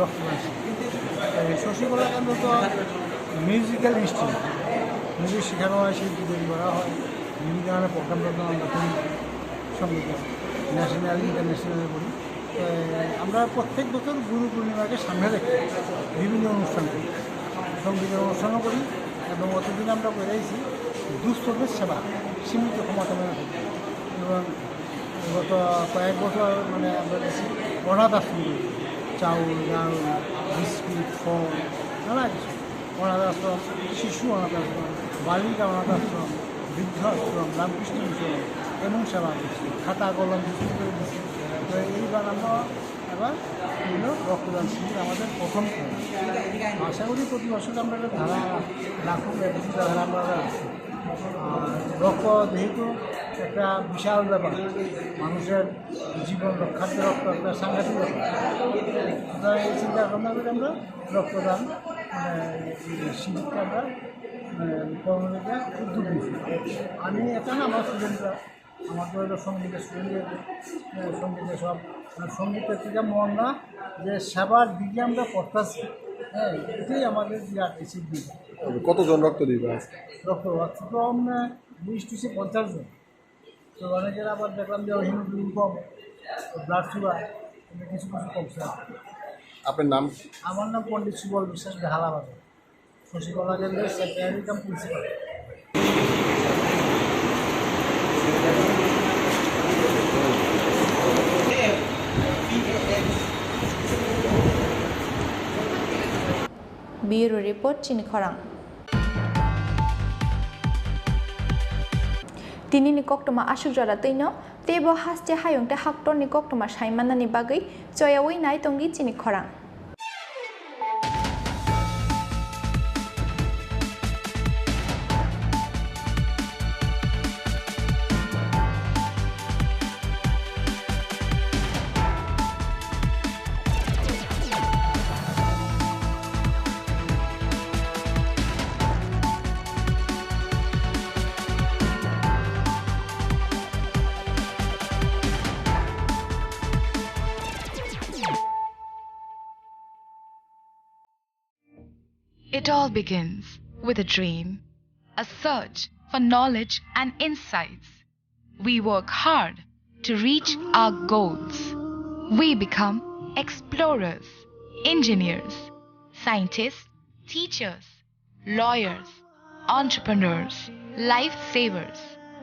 রক্তদান শিবির। এই শশীকলা কেন্দ্র তো musical instrument, music শেখানো হয় শিল্পী তৈরি করা হয়, বিভিন্ন ধরনের প্রোগ্রাম টোগ্রাম আমরা করি, সঙ্গীত, ন্যাশনাল ইন্টারন্যাশনাল করি। তো আমরা প্রত্যেক বছর গুরু পূর্ণিমাকে সামনে রেখে বিভিন্ন অনুষ্ঠান করি, সঙ্গীতের অনুষ্ঠানও করি। এবং অতদিন আমরা করে আইছি দুস্থদের সেবা, সীমিত ক্ষমতা মনে থাকি। এবং গত কয়েক বছর মানে আমরা বেশি অনাথ আশ্রম করি, চাউল, ডাল, বিস্কুট, ফল, নানা কিছু। অনাথ আশ্রম, শিশু অনাথ আশ্রম, বালিকা অনাথ আশ্রম, বৃদ্ধ আশ্রম, রামকৃষ্ণ মিশন এবং সেবা করছি, খাতা কলম বিতরণ করে দিচ্ছি। তো এইবার আমরা এবার হলো রক্তদান শিবির আমাদের প্রথম খেলা। আশা করি প্রতি বছর আমরা একটা ধারা রাখুন, একটা ধারা আমরা রাখছি। আর রক্ত যেহেতু একটা বিশাল ব্যাপার, মানুষের জীবন রক্ষার্থে রক্ত একটা সাংঘাতিক ব্যাপার। সুতরাং এই চিন্তা ভাবনা করে আমরা রক্তদান, মানে, এই শিবিরটা আমরা, মানে, কর্মসূচিটা উদ্যোগ নিয়েছি। আমি এটা না, আমার স্টুডেন্টরা, আমার তো হলো সঙ্গীতের স্টুডেন্ট, সঙ্গীতের সব, মানে, সঙ্গীতের থেকে মন না, যে সেবার দিকে আমরা করতেছি, হ্যাঁ, এটাই আমাদের যে আর্টিস্টিক দিক। কতজন রক্ত দিবে আজকে? রক্ত, রক্ত তো আমরা লিস্ট হচ্ছে পঞ্চাশ জন। তো অনেকের আবার দেখলাম যে হিমোগ্লোবিন কম, ব্লাড সুগার, কিছু কিছু কমছে। আপনার নাম? আমার নাম পণ্ডিত সুবল বিশ্বাস, বেহালা বাজার, শশীকলা কেন্দ্রের সেক্রেটারি কাম principal. Bureau Report, Chini Khorang. Tinini koktwma aswk jora twino, teibo haste hayung tei haktorni koktwma sai mannani bagwi choyaui nai tongdi chini khorang. It all begins with a dream, a search for knowledge and insights. We work hard to reach our goals. We become explorers, engineers, scientists, teachers, lawyers, entrepreneurs, lifesavers.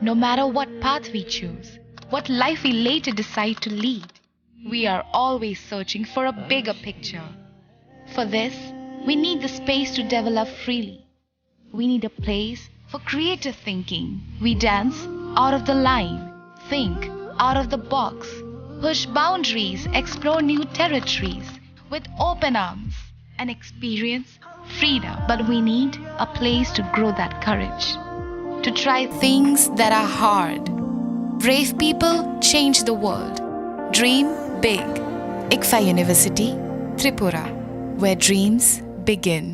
No matter what path we choose, what life we later decide to lead, we are always searching for a bigger picture. For this, we need the space to develop freely. We need a place for creative thinking. We dance out of the line, think out of the box, push boundaries, explore new territories with open arms and experience freedom. But we need a place to grow that courage, to try things that are hard. Brave people change the world. Dream big. ICFAI University, Tripura, where dreams begin.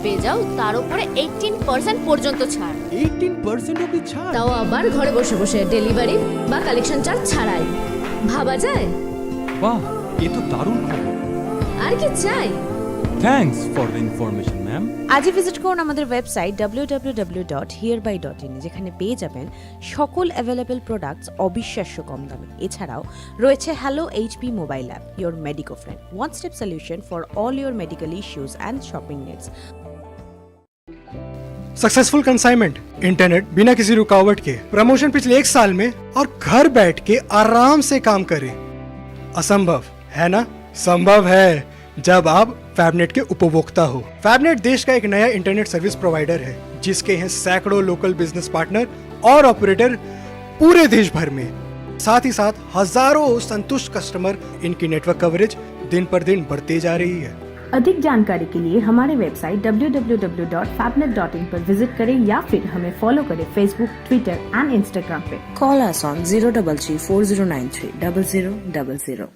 পেয়ে যাও তার উপরে eighteen percent পর্যন্ত ছাড়। Eighteen percent অবধি ছাড়? তাও আবার ঘরে বসে বসে ডেলিভারি বা কালেকশন চার্জ ছাড়াই। ভাবা যায়? বাহ, এ তো দারুণ খবর। আর কি চাই? Thanks for the information, ma'am. আজই ভিজিট করুন আমাদের website W W W dot হিয়ারবাই ডট ইন, যেখানে পেয়ে যাবেন সকল অ্যাভেলেবল প্রোডাক্টস অবিশ্বাস্য কম দামে। এছাড়াও রয়েছে hello HP mobile app, your Medico friend, one step solution for all your medical issues and shopping needs. Successful consignment, internet बिना किसी रुकावट के, प्रमोशन पिछले एक साल में और घर बैठ के आराम से काम करें। असंभव है ना? संभव है, जब आप फैबनेट के उपभोक्ता हो। फैबनेट देश का एक नया इंटरनेट सर्विस प्रोवाइडर है, जिसके हैं सैकड़ों लोकल बिजनेस पार्टनर और ऑपरेटर पूरे देश भर में। साथ ही साथ हजारों संतुष्ट कस्टमर। इनकी नेटवर्क कवरेज दिन पर दिन बढ़ती जा रही है। अधिक जानकारी के लिए हमारे website W W W dot फैबनेट डॉट इन पर विजिट करें या फिर हमें फॉलो करें Facebook, Twitter and Instagram पे। Call us on zero double three four zero nine three double zero double zero.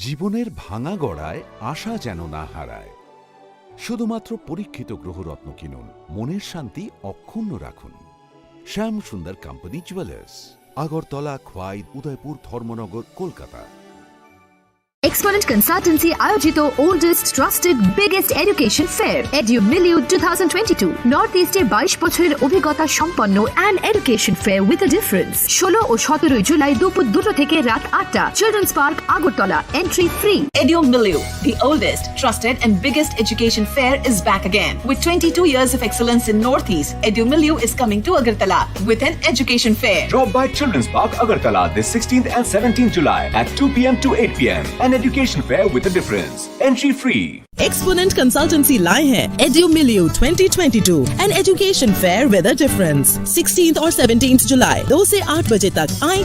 জীবনের ভাঙা গড়ায় আশা যেন না হারায়। শুধুমাত্র পরীক্ষিত গ্রহরত্ন কিনুন, মনের শান্তি অক্ষুণ্ণ রাখুন। Shyam Sundar company jewellers, Agartala, Khowai, Udaipur, Dharmanagar, Kolkata. Exponent consultancy আয়োজিত oldest trusted biggest education fair Edumilieu two thousand twenty two. North ইস্টে বাইশ বছরের অভিজ্ঞতা সম্পন্ন, an education fair with a difference। ষোলো ও সতেরোই জুলাই দুপুর দুটো থেকে রাত আটটা, children's park, Agartala. Entry free. Edu Milieu, the oldest, trusted and biggest education fair, is back again. With twenty-two years of excellence in Northeast, Edu Milieu is coming to Agartala with an education fair. Drop by Children's Park, Agartala, this sixteenth and seventeenth July at two p m to eight p m. An education fair with a difference. Entry free. Exponent Consultancy लाए हैं Edu Milieu twenty twenty-two, an education fair with a difference. Sixteenth और seventeenth July, दो से आठ बजे तक आए।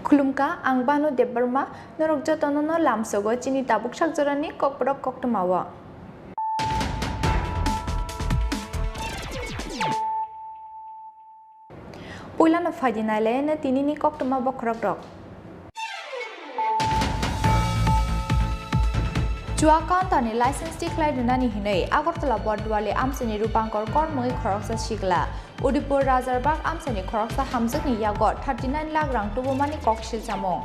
Khulumkha, ang Banu Debbarma, norok jotono no lamsogo chini tabuk sakjorani kokborok koktwmao. Puilano phaidi nailaino tinini koktwma bokhorokrok. Chua counter ni license tikhlai rwnani hinwi Agartala Bordwali amchaini Rupankar Kormungwi khoroksa sikla Udaipur Rajarbat amchaini khoroksa hamjwkni yago thirty nine lakh rang tubumani kok silchamung.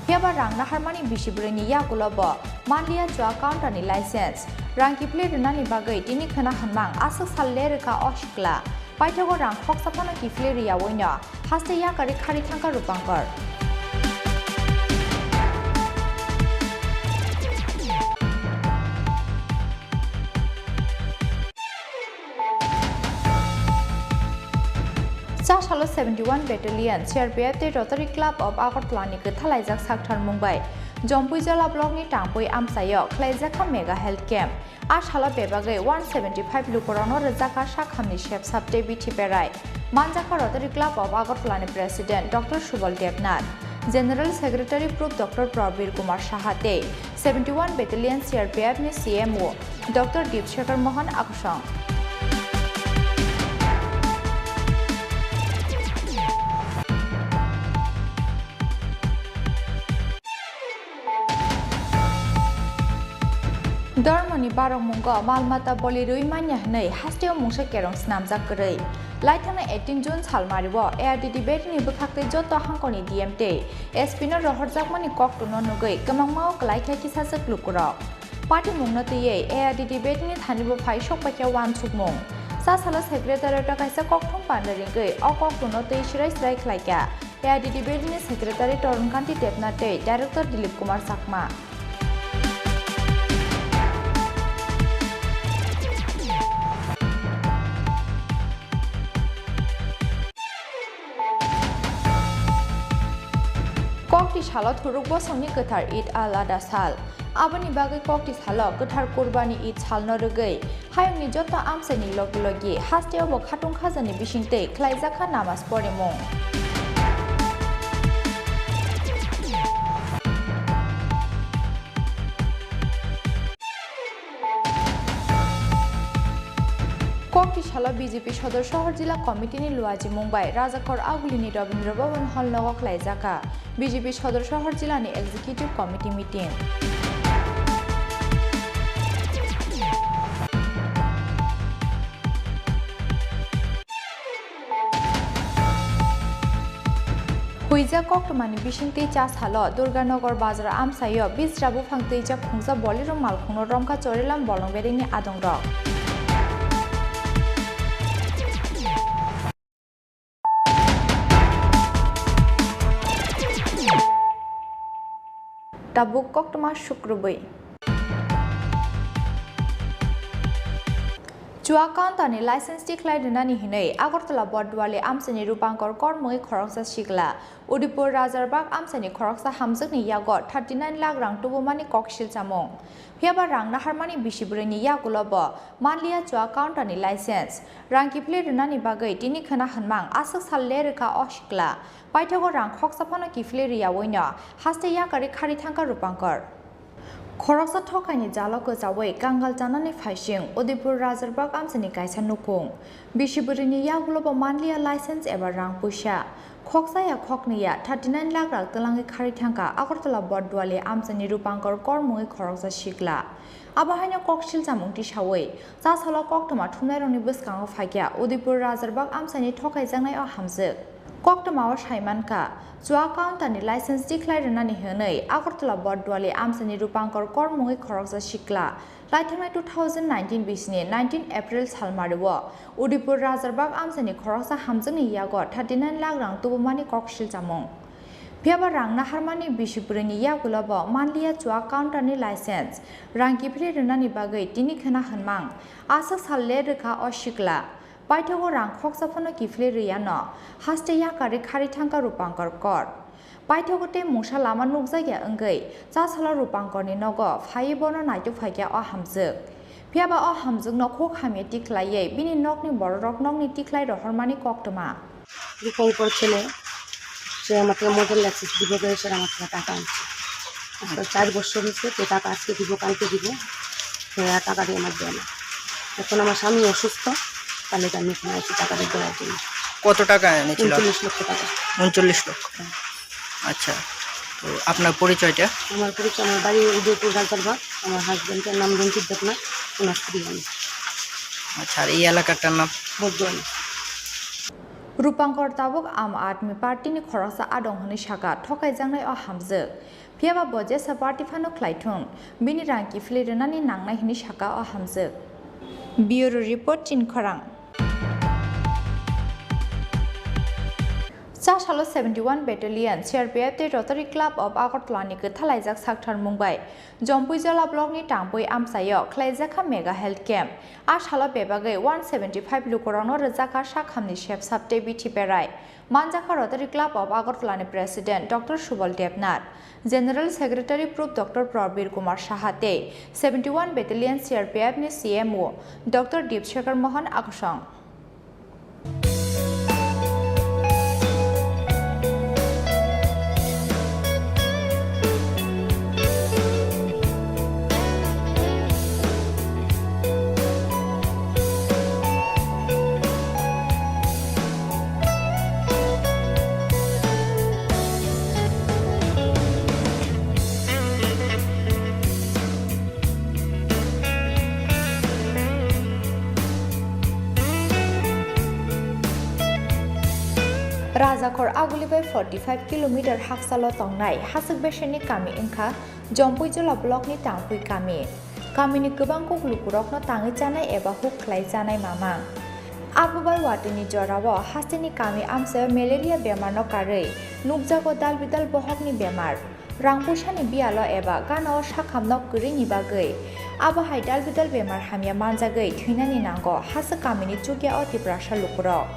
Phiyaba rang naharmani bisi bwrwini yagulo bo manliya chua counter ni license. Rang kiphilwi rwnani bagwi tini khwna hwnmang aswk sal le rwkha o sikla. Paithago rang khoksa phano kiphilwi rwyaui no haste yakarwi kharwi thangkha Rupankar. Cha salo seventy one Battalion, C R P F tei Rotary Club of Agartala ni kwthalaijak sakthar mung bai Jompuijala block ni Tangpui amchaio khlaijakha mega health camp. A salo bebagwi one seventy five lukurokno rwjakha sakhamni sepsap tei bithi berai. Manjakha Rotary Club of Agartala ni President Doctor Subal Debnath, General Secretary Prof Doctor Prabir Kumar Saha tei seventy one Battalion C R P F ni C M O Doctor Dipshekhar Mohan Aksong. Dormoni barok mungo mal mata boli rwi manya hwnwi hasteo mungsa kerong snamjak kwrwi. Laithangno eighteen June salmario A R D D battery ni bwkhaktwi joto hangkoni D M tei S P no rohorjakmani koktwno nugwi kwmangmao kwlaikha kisajwk lukurok. Patimungno twiwi A R D D battery ni thani bo phai sokpaikha uansukmung. Cha salo secretariat o kaisa kokthum panda ringwi o koktwno twi srai srai khlaikha. A R D D battery ni secretary Torunkanti Debnath tei director Dilip Kumar Chakma. Kokti salo thuruk bosongni kwthar Eid al-Adha sal. Aboni bagwi kokti salo kwthar Kurbani Eid salno rwgwi hayungni joto amchaini logi logi hasteo bo khatung khajani bisingtwi khlaijakha namaz porimung. Kokti salo B J P Sodor Sohor Jila Committee ni luajimung bai Rajakhor Agulini Rabindra Bhavan Hall nogo khlaijakha B J P Sodor Sohor Jila ni Executive Committee meeting. Huijak koktwmani bisingtwi cha salo Durganagar bazar amchaio bisra buphang twijak khungsa bolero malkhungno romkha Chorilam bolong beringni adongrok. Tabuk koktwma sukrubwi. Chua counter ni license tikhlai rwnani hinwi Agartala Bordwali amchaini Rupankar Kormungwi khoroksa sikla Udaipur Rajarbat amchaini khoroksa hamjwkni yago thirty nine lakh rang tubumani kok silchamung. Phiyaba rang naharmani bisi bwrwini yagulo bo manliya chua counter ni license. Rang kiphilwi rwnani bagwi tini khwna hwnmang aswk sal le rwkha o sikla. Paithago rang khoksa phano kiphilwi rwyaui no haste yakarwi kharwi thangkha Rupankar. Khoroksa thokaini jalo kwchaui kangal chanani phaising Udaipur Rajarbat amchaini kaisa nukung. Bisi bwrwini yagulo bo manliya license eba rang puisa. Khoksa ya khoknwi ya thirty nine lakh rang twlangwi kharwi thangkha Agartala Bordwali amchaini Rupankar Kormungwi khoroksa sikla. Abo haino kok silchamung tisaui cha salo koktwma thumnairokni bwskango phaikha Udaipur Rajarbat amchaini thokaijaknai o hamjwk. Koktwmao saimankha, chua counter ni license tikhlai rwnani hwnwi Agartala Bordwali amchaini Rupankar Kormungwi khoroksa sikla. Laithangnai two thousand nineteen bisini nineteen April salmario Udaipur Rajarbat amchaini khoroksa hamjwkni yago thirty nine lakh rang tubumani kok silchamung. Phiyaba rang naharmani bisi bwrwini yagulo bo manliya chua counter ni license. Rang kiphilwi rwnani bagwi tini khwna hwnmang aswk sal le rwkha o sikla. Paithago rang khoksa phano kiphilwi rwya no haste yakarwi kharwi thangkha Rupankar Kor. Paithago tei mungsa lama nukjakya wngwi cha salo Rupankarni nogo phaiwi bono naituk phaikha o hamjwk. Phiyaba o hamjwkno khuk hamya tikhlaiwi bini nokni bororok nokni tikhlai rohormani koktwma. Rupankar chwle সে আমাকে মডেল লেখছে, দিব বয়সের আমার কাছে টাকা আনছে। আজকে চার বছর হয়েছে, তো টাকা আজকে দিব, কালকে দিব, সে আর টাকা দিয়ে আমার দেয় না। এখন আমার স্বামী অসুস্থ, তাহলে তো আমি এখানে আছি টাকা দিয়ে দেওয়ার জন্য। কত টাকা এনেছিল? উনচল্লিশ লক্ষ টাকা। উনচল্লিশ লক্ষ। হ্যাঁ। আচ্ছা, তো আপনার পরিচয়টা? আমার পরিচয়, আমার বাড়ি উদয়পুর রাজারবাগ, আমার হাজব্যান্ডের নাম রঞ্জিত দেবনাথ, ওনার স্ত্রী আমি। আচ্ছা, আর এই এলাকাটার নাম? বদুয়ালি। Rupangkor tabuk Aam Aadmi Party ni khoroksa adong hwnwi saka, thokaijaknai o hamjwk. Phiyaba bo jesa party phano khlaithung, bini rang kiphilwi rwnani nangnai hwnwi saka o hamjwk. Bureau Report, Chinkhorang. Chasalo seventy one Battalion, C R P F tei Rotary Club of Agartala ni kwthalaijak sakthar mung bai Jompui Jola block ni Tangpui amchaio khlaijak kha mega health camp. A salo bebagwi one seventy five lukurokno rwjak kha sakhamni sepsap tei bithi berai. Manjak kha Rotary Club of Agartala ni President Doctor Subal Debnath, General Secretary Prof Doctor Prabir Kumar Saha tei seventy one Battalion C R P F ni C M O Doctor Dipshekhar Mohan Aksong. Rajakhor aguli bai forty five kilometer haksalo tongnai hasik beseni kami wngkha Jompui Jola block ni Tangpui kami. Kamini kwbang kuk lukurokno tangwi chanai eba huk khlai chanai mamang. Abo bai watwini jorao hasteni kami amchaio malaria bemarno karwi nukjago dalbidal bohokni bemar. Rang puisani biyalo eba ganao sakhamno kwrwini bagwi abo hai dalbidal bemar hamya manjagwi thwinani nango hasik kamini chukya o Tiprasa lukurok.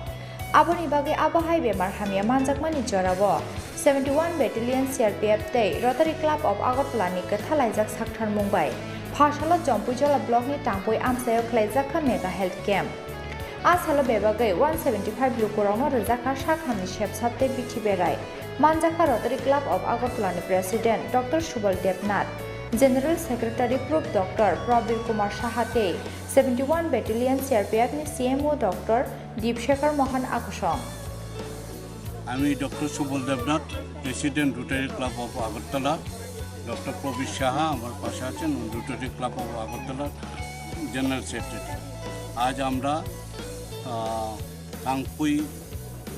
Aboni bagwi abo hai bemar hamya manjakmani jorao seventy one Battalion C R P F tei Rotary Club of Agartala ni kwthalaijak sakthar mung bai phasalo Jompui Jola block ni Tangpui amchaio khlaijak kha mega health camp. A salo bebagwi one seventy five lukurokno rwjak kha sakhamni sepsap tei bithi berai. Manjak kha Rotary Club of Agartala ni President Doctor Subal Debnath, General Secretary Prof Doctor Prabir Kumar Saha tei seventy one Battalion C R P F ni C M O Doctor Dipshekhar Mohan Aksong. আমি doctor Subal Debnath, president Rotary club of Agartala. Doctor Prabir Saha আমার পাশে আছেন, Rotary club of আগরতলার general secretary. আজ আমরা, আহ, কাংপুই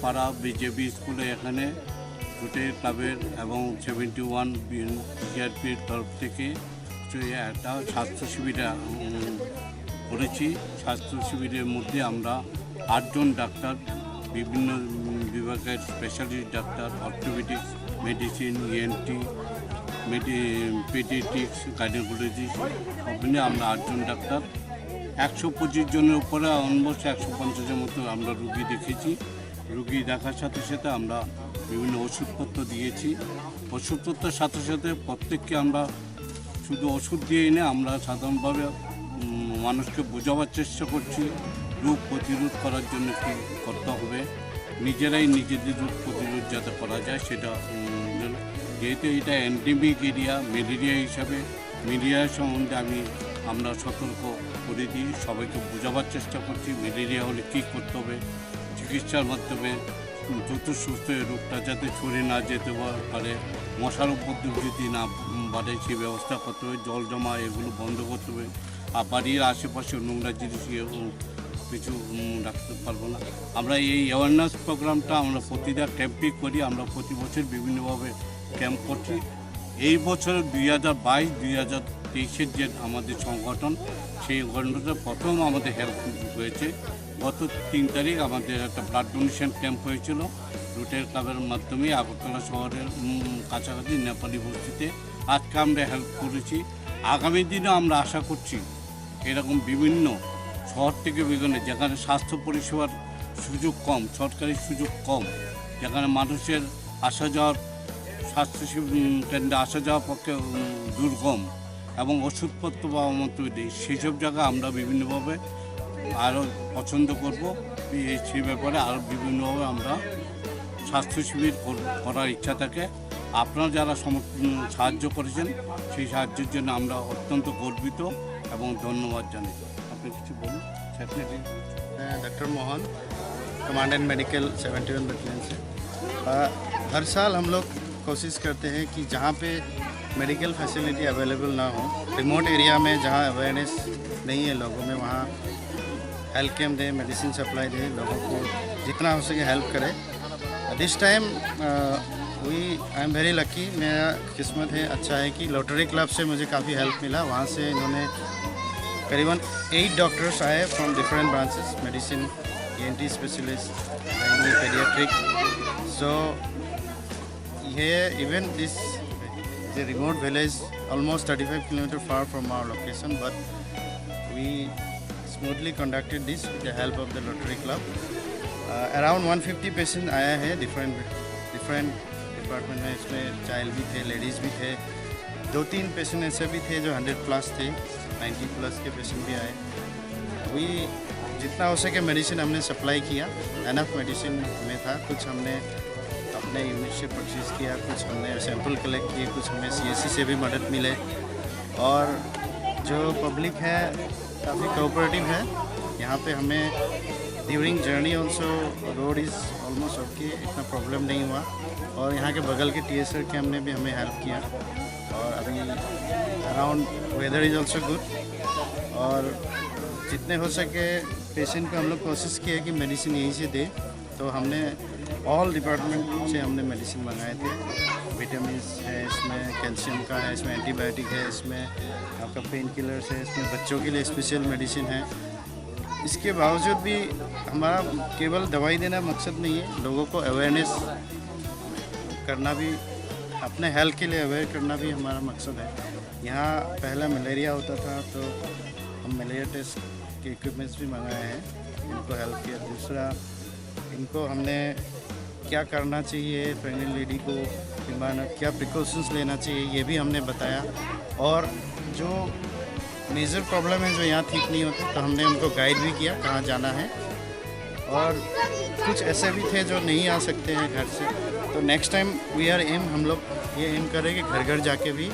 পাড়া বিজেপি স্কুলে এখানে রোটারি ক্লাবের এবং সেভেন্টি ওয়ান সিআরপির তরফ থেকে একটা স্বাস্থ্য শিবির, উম, করেছি। স্বাস্থ্য শিবিরের মধ্যে আমরা আটজন ডাক্তার, বিভিন্ন, উম, বিভাগের specialist doctor, orthopaedics, medicine, ENT, মেডি-, পেডিয়াট্রিক্স, গাইনোকোলজিস্ট, সব মিলে আমরা আটজন ডাক্তার। একশো পঁচিশ জনের উপরে, অলমোস্ট একশো পঞ্চাশের মতো আমরা রুগী দেখেছি। রুগী দেখার সাথে সাথে আমরা বিভিন্ন ওষুধপত্র দিয়েছি। ওষুধপত্রের সাথে সাথে প্রত্যেককে আমরা শুধু ওষুধ দিয়েই না, আমরা সাধারণভাবে, উম, মানুষকে বোঝাবার চেষ্টা করছি রোগ প্রতিরোধ করার জন্য কী করতে হবে, নিজেরাই নিজেদের রোগ প্রতিরোধ যাতে করা যায় সেটা, উম, যেন-, যেহেতু এটা এন্ডেমিক এরিয়া, ম্যালেরিয়া হিসাবে ম্যালেরিয়া সম্বন্ধে আমি, আমরা সতর্ক করে দিই, সবাইকে বোঝাবার চেষ্টা করছি ম্যালেরিয়া হলে কী করতে হবে, চিকিৎসার মাধ্যমে দ্রুত সুস্থ হয়ে রোগটা যাতে ছড়িয়ে না যেতে পা-, পারে, মশার উপদ্রব যদি না, উম, বাড়ে, সেই ব্যবস্থা করতে হবে, জল জমা এগুলো বন্ধ করতে হবে, আর বাড়ির আশেপাশে নোংরা জিনিস ইয়ে, উম, কিছু, উম, রাখতে পারবো না। আমরা এই অ্যাওয়ারনেস প্রোগ্রামটা আমরা প্রতিটা ক্যাম্পেই করি, আমরা প্রতি বছর বিভিন্নভাবে ক্যাম্প করছি। এই বছর দুই হাজার বাইশ দুই হাজার তেইশের যে আমাদের সংগঠন, সেই সংগঠনটা প্রথম আমাদের হেল্প হয়েছে। গত তিন তারিখ আমাদের একটা ব্লাড ডোনেশন ক্যাম্প হয়েছিল রোটারি ক্লাবের মাধ্যমে আগরতলা শহরের, উম, কাছাকাছি নেপালি বস্তিতে। আজকে আমরা হেল্প করেছি। আগামী দিনে আমরা আশা করছি এরকম বিভিন্ন শহর থেকে বিভিন্ন যেখানে স্বাস্থ্য পরিষেবার সুযোগ কম, সরকারি সুযোগ কম, যেখানে মানুষের আসা যাওয়ার, স্বাস্থ্য শিব-, উম, কেন্দ্রে আসা যাওয়ার পক্ষে, উম, দুর্গম এবং ওষুধপত্র পাওয়া মতো নেই, সেই সব জায়গা আমরা বিভিন্নভাবে আরও পছন্দ করব। এই, সেই ব্যাপারে আরও বিভিন্নভাবে আমরা স্বাস্থ্য শিবির কর- করার ইচ্ছা থাকে। আপনারা যারা সম- উম, সাহায্য করেছেন, সেই সাহায্যের জন্য আমরা অত্যন্ত গর্বিত এবং ধন্যবাদ জানাই। আপনি কিছু বলুন। সেক্রেটারি। मैं doctor Mohan, commandant medical seventy one battalion से। अ, हर साल हम लोग कोशिश करते हैं कि जहाँ पे मेडिकल फैसिलिटी अवेलेबल ना हो, रिमोट एरिया में जहाँ अवेयरनेस नहीं है लोगों में, वहाँ हेल्थ कैंप दें, मेडिसिन सप्लाई दें, लोगों को जितना हो सके हेल्प करें। This time we I am very lucky. मेरा किस्मत है, अच्छा है कि लोटरी क्लब से मुझे काफ़ी हेल्प मिला। वहाँ से इन्होंने करीबन एट डॉक्टर्स आए from different branches, medicine, ENT specialist, paediatric. So ये even this is a remote village, almost thirty five kilometer far from our location, but we smoothly conducted this with the help of the Lottery Club. Uh, around one fifty patient आया है, different different department में। इसमें चाइल्ड भी थे, लेडीज़ भी थे, दो तीन पेशेंट ऐसे भी थे जो हंड्रेड प्लस थे, नाइन्टी प्लस के पेशेंट भी आए। वी जितना हो सके मेडिसिन हमने सप्लाई किया, एनफ मेडिसिन हमें था। कुछ हमने अपने यूनिट से परचेज किया, कुछ हमने सैंपल कलेक्ट किए, कुछ हमें सीएससी से भी मदद मिले। और जो पब्लिक है, काफ़ी कोऑपरेटिव है। यहाँ पे हमें during journey also road is almost okay, इतना प्रॉब्लम नहीं हुआ। और यहाँ के बगल के टीएसआर कैंप ने भी हमें हेल्प किया। और अभी around weather is also good. और जितने हो सके पेशेंट को हम लोग कोशिश किए कि मेडिसिन यहीं से दे। तो हमने ऑल डिपार्टमेंट से हमने मेडिसिन मंगाए थे। विटामिन है इसमें, कैल्शियम का है इसमें, एंटीबायोटिक है इसमें, आपका पेन किलर्स है इसमें, बच्चों के लिए स्पेशल मेडिसिन है। इसके बावजूद भी हमारा केवल दवाई देना मकसद नहीं है, लोगों को अवेयरनेस करना भी, अपने हेल्थ के लिए अवेयर करना भी हमारा मकसद है। यहाँ पहला मलेरिया होता था, तो हम मलेरिया टेस्ट के इक्विपमेंट्स भी मंगाए हैं, इनको हेल्प किया। दूसरा, इनको हमने क्या करना चाहिए प्रेग्नेंट लेडी को, फिर क्या प्रिकॉशंस लेना चाहिए, ये भी हमने बताया। और जो मेजर प्रॉब्लम है जो यहाँ ठीक नहीं होती, तो हमने उनको गाइड भी किया कहाँ जाना है। और कुछ ऐसे भी थे जो नहीं आ सकते हैं घर से, तो next time we are um, हम लोग ये एम करें कि घर घर जाके भी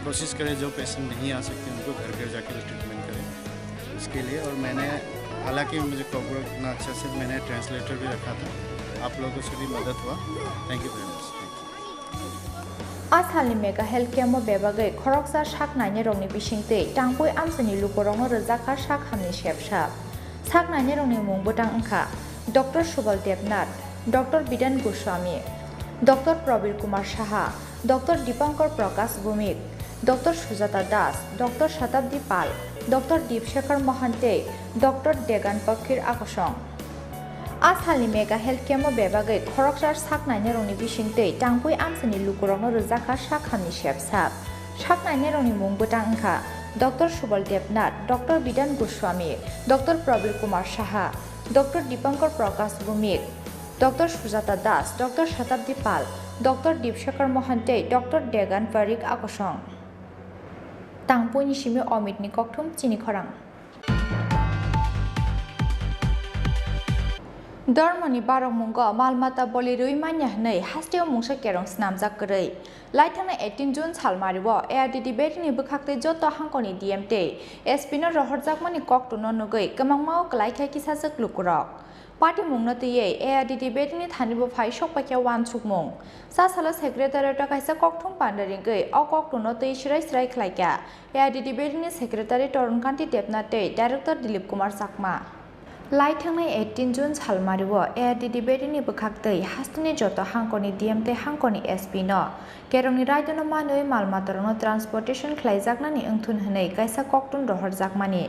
कोशिश करें, जो पेशेंट नहीं आ सकते उनको घर घर जाके भी ट्रीटमेंट करें इसके लिए। और मैंने, हालांकि मुझे कोबरा इतना अच्छा से, मैंने ट्रांसलेटर भी रखा था, आप लोगों से भी मदद हुआ। Thank you very much. A salni mega health camp o bebagwi khoroksa sak nainai rokni bisingtwi tangpui amchaini lukurokno rwjak kha sak hamni sepsa. Sak nainai rokni mung bwtang wngkha Doctor Subal Debnath, Doctor Bidan Goswami, Doctor Prabir Kumar Saha, Doctor Dipankar Prakash Bhumik, Doctor Sujata Das, Doctor Shatabdi Pal, Doctor Dipshekhar Mohan tei Doctor Degan Pakhir Akosong. A salni mega health camp o bebagwi khoroksa sak nainai rokni bisingtwi tangpui amchaini lukurokno rwjak kha sak hamni sepsa. Sak nainai rokni mung bwtang wngkha Doctor Subal Debnath, Doctor Bidan Goswami, Doctor Prabir Kumar Saha, Doctor Dipankar Prakash Bhumik, Doctor Sujata Das, Doctor Shatabdi Pal, Doctor Dipshekhar Mohan tei Doctor Degan Parik Akosong. Tangpuini simi Omitni kokthum chini khorang. Dormoni barokmungo mal mata boli rwi manya hwnwi hasteo mungsa kerong snamjak kwrwi. Laithangnai eighteen June salmario A R D D Bedini bwkhaktwi joto hangkoni D M tei S P no rohorjakmani koktwno nugwi kwmangmao kwlai khe kisajwk lukurok. Patimungno twiwi A R D D Bedini thanibo phai sokpaikha uansukmung. Chasalo secretariat-o kaisa kokthum panda ringwi o koktwno twi srai srai khlaikha A R D D Bedini secretary Torun Kanti Debnath tei director Dilip Kumar Chakma. Laithangnai eighteen June salmario A R D D Bedini bwkhaktwi hasteni joto hangkoni D M tei hangkoni S P no kerongni raidano manwi mal matarokno transportation khlaijaknani wngthun hwnwi kaisa koktun rohorjakmani.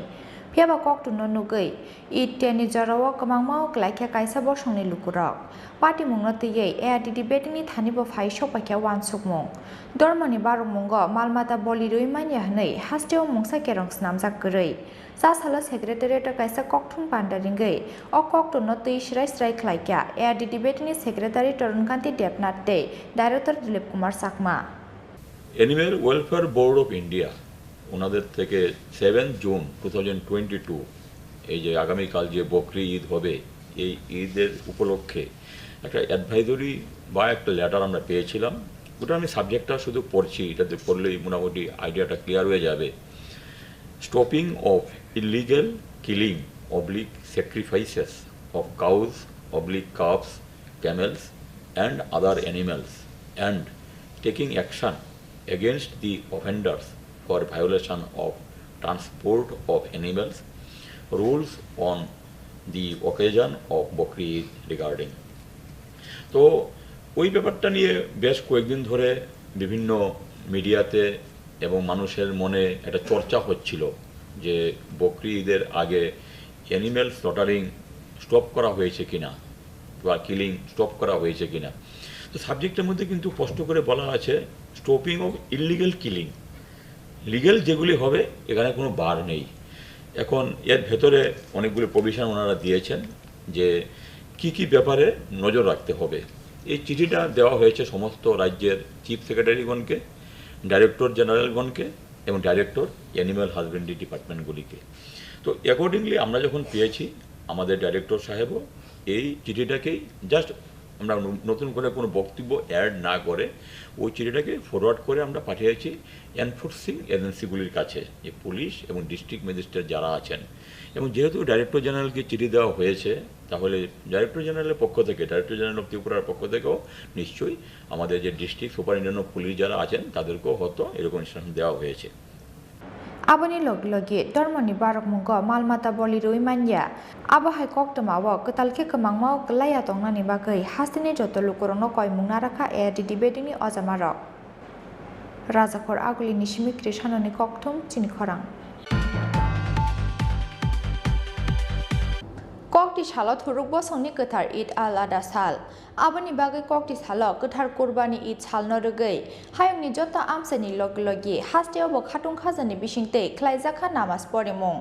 Phiyaba koktwno nugwi It teni jorao kwmangmao kwlaikha kaisa bosongni lukurok. Patimungno twiwi A R D D Bedini thanibo phai sokpaikha uansukmung. Dormoni barokmungo mal mata boli rwi manya hwnwi hasteo mungsa kerong snamjak kwrwi. Chasalo secretariat-o kaisa kokthum panda ringwi o koktwno twi srai srai khlaikha A R D D Bedini secretary Torun Kanti Debnath tei director Dilip Kumar Chakma. Animal Welfare Board of India ওনাদের থেকে seven June two thousand twenty two, এই যে আগামীকাল যে বকরি ঈদ হবে, এই ঈদের উপলক্ষে একটা অ্যাডভাইজরি বা একটা লেটার আমরা পেয়েছিলাম। ওটা আমি সাবজেক্টটা শুধু পড়ছি, এটাতে পড়লেই মোটামুটি আইডিয়াটা ক্লিয়ার হয়ে যাবে। Stopping of illegal killing oblique sacrifices of cows oblique calves, camels and other animals and taking action against the offenders for violation of transport of animals, rules on the occasion of Bakri Eid regarding. তো ওই ব্যাপারটা নিয়ে বেশ কয়েকদিন ধরে বিভিন্ন মিডিয়াতে এবং মানুষের মনে একটা চর্চা হচ্ছিল যে বকরি ঈদের আগে অ্যানিম্যাল স্লটারিং স্টপ করা হয়েছে কিনা বা কিলিং স্টপ করা হয়েছে কিনা। তো সাবজেক্টের মধ্যে কিন্তু স্পষ্ট করে বলা আছে stopping of illegal killing. Legal যেগুলি হবে, এখানে কোনো বার নেই। এখন এর ভেতরে অনেকগুলি প্রভিশন ওনারা দিয়েছেন যে কি কি ব্যাপারে নজর রাখতে হবে। এই চিঠিটা দেওয়া হয়েছে সমস্ত রাজ্যের চিফ সেক্রেটারিগণকে, ডাইরেক্টর জেনারেলগণকে এবং ডাইরেক্টর অ্যানিম্যাল হাজবেন্ডারি ডিপার্টমেন্টগুলিকে। তো অ্যাকর্ডিংলি আমরা যখন পেয়েছি, আমাদের ডাইরেক্টর সাহেবও এই চিঠিটাকেই জাস্ট আমরা ন-, নতুন করে কোনো বক্তব্য অ্যাড না করে ওই চিঠিটাকে ফরওয়ার্ড করে আমরা পাঠিয়েছি এনফোর্সিং এজেন্সিগুলির কাছে, যে পুলিশ এবং ডিস্ট্রিক্ট ম্যাজিস্ট্রেট যারা আছেন। এবং যেহেতু ডাইরেক্টর জেনারেলকে চিঠি দেওয়া হয়েছে, তাহলে ডাইরেক্টর জেনারেলের পক্ষ থেকে, ডাইরেক্টর জেনারেল অফ ত্রিপুরার পক্ষ থেকেও নিশ্চয়ই আমাদের যে ডিস্ট্রিক্ট সুপারিনটেন্ডেন্ট অফ পুলিশ যারা আছেন, তাদেরকেও হয়তো এরকম ইনস্ট্রাকশন দেওয়া হয়েছে। Aboni log logi dormoni barokmungo mal mata boli rwi manya. Abo hai koktwma o kwtal khe kwmangma o kwlaiya tongnani bagwi hasteni joto lukurokno koimung narakha A R D D bedingni ojamarok. Rajakhor Agulini simi Krisanoni kokthum chini khorang. Kokti salo thuruk bosongni kwthar Eid al Adha sal. Aboni bagwi kokti salo kwthar Kurbani Eid salno rwgwi hayungni joto amchaini logi logi hasteo bo khatung khajani bisingtwi khlaijakha namaz porimung.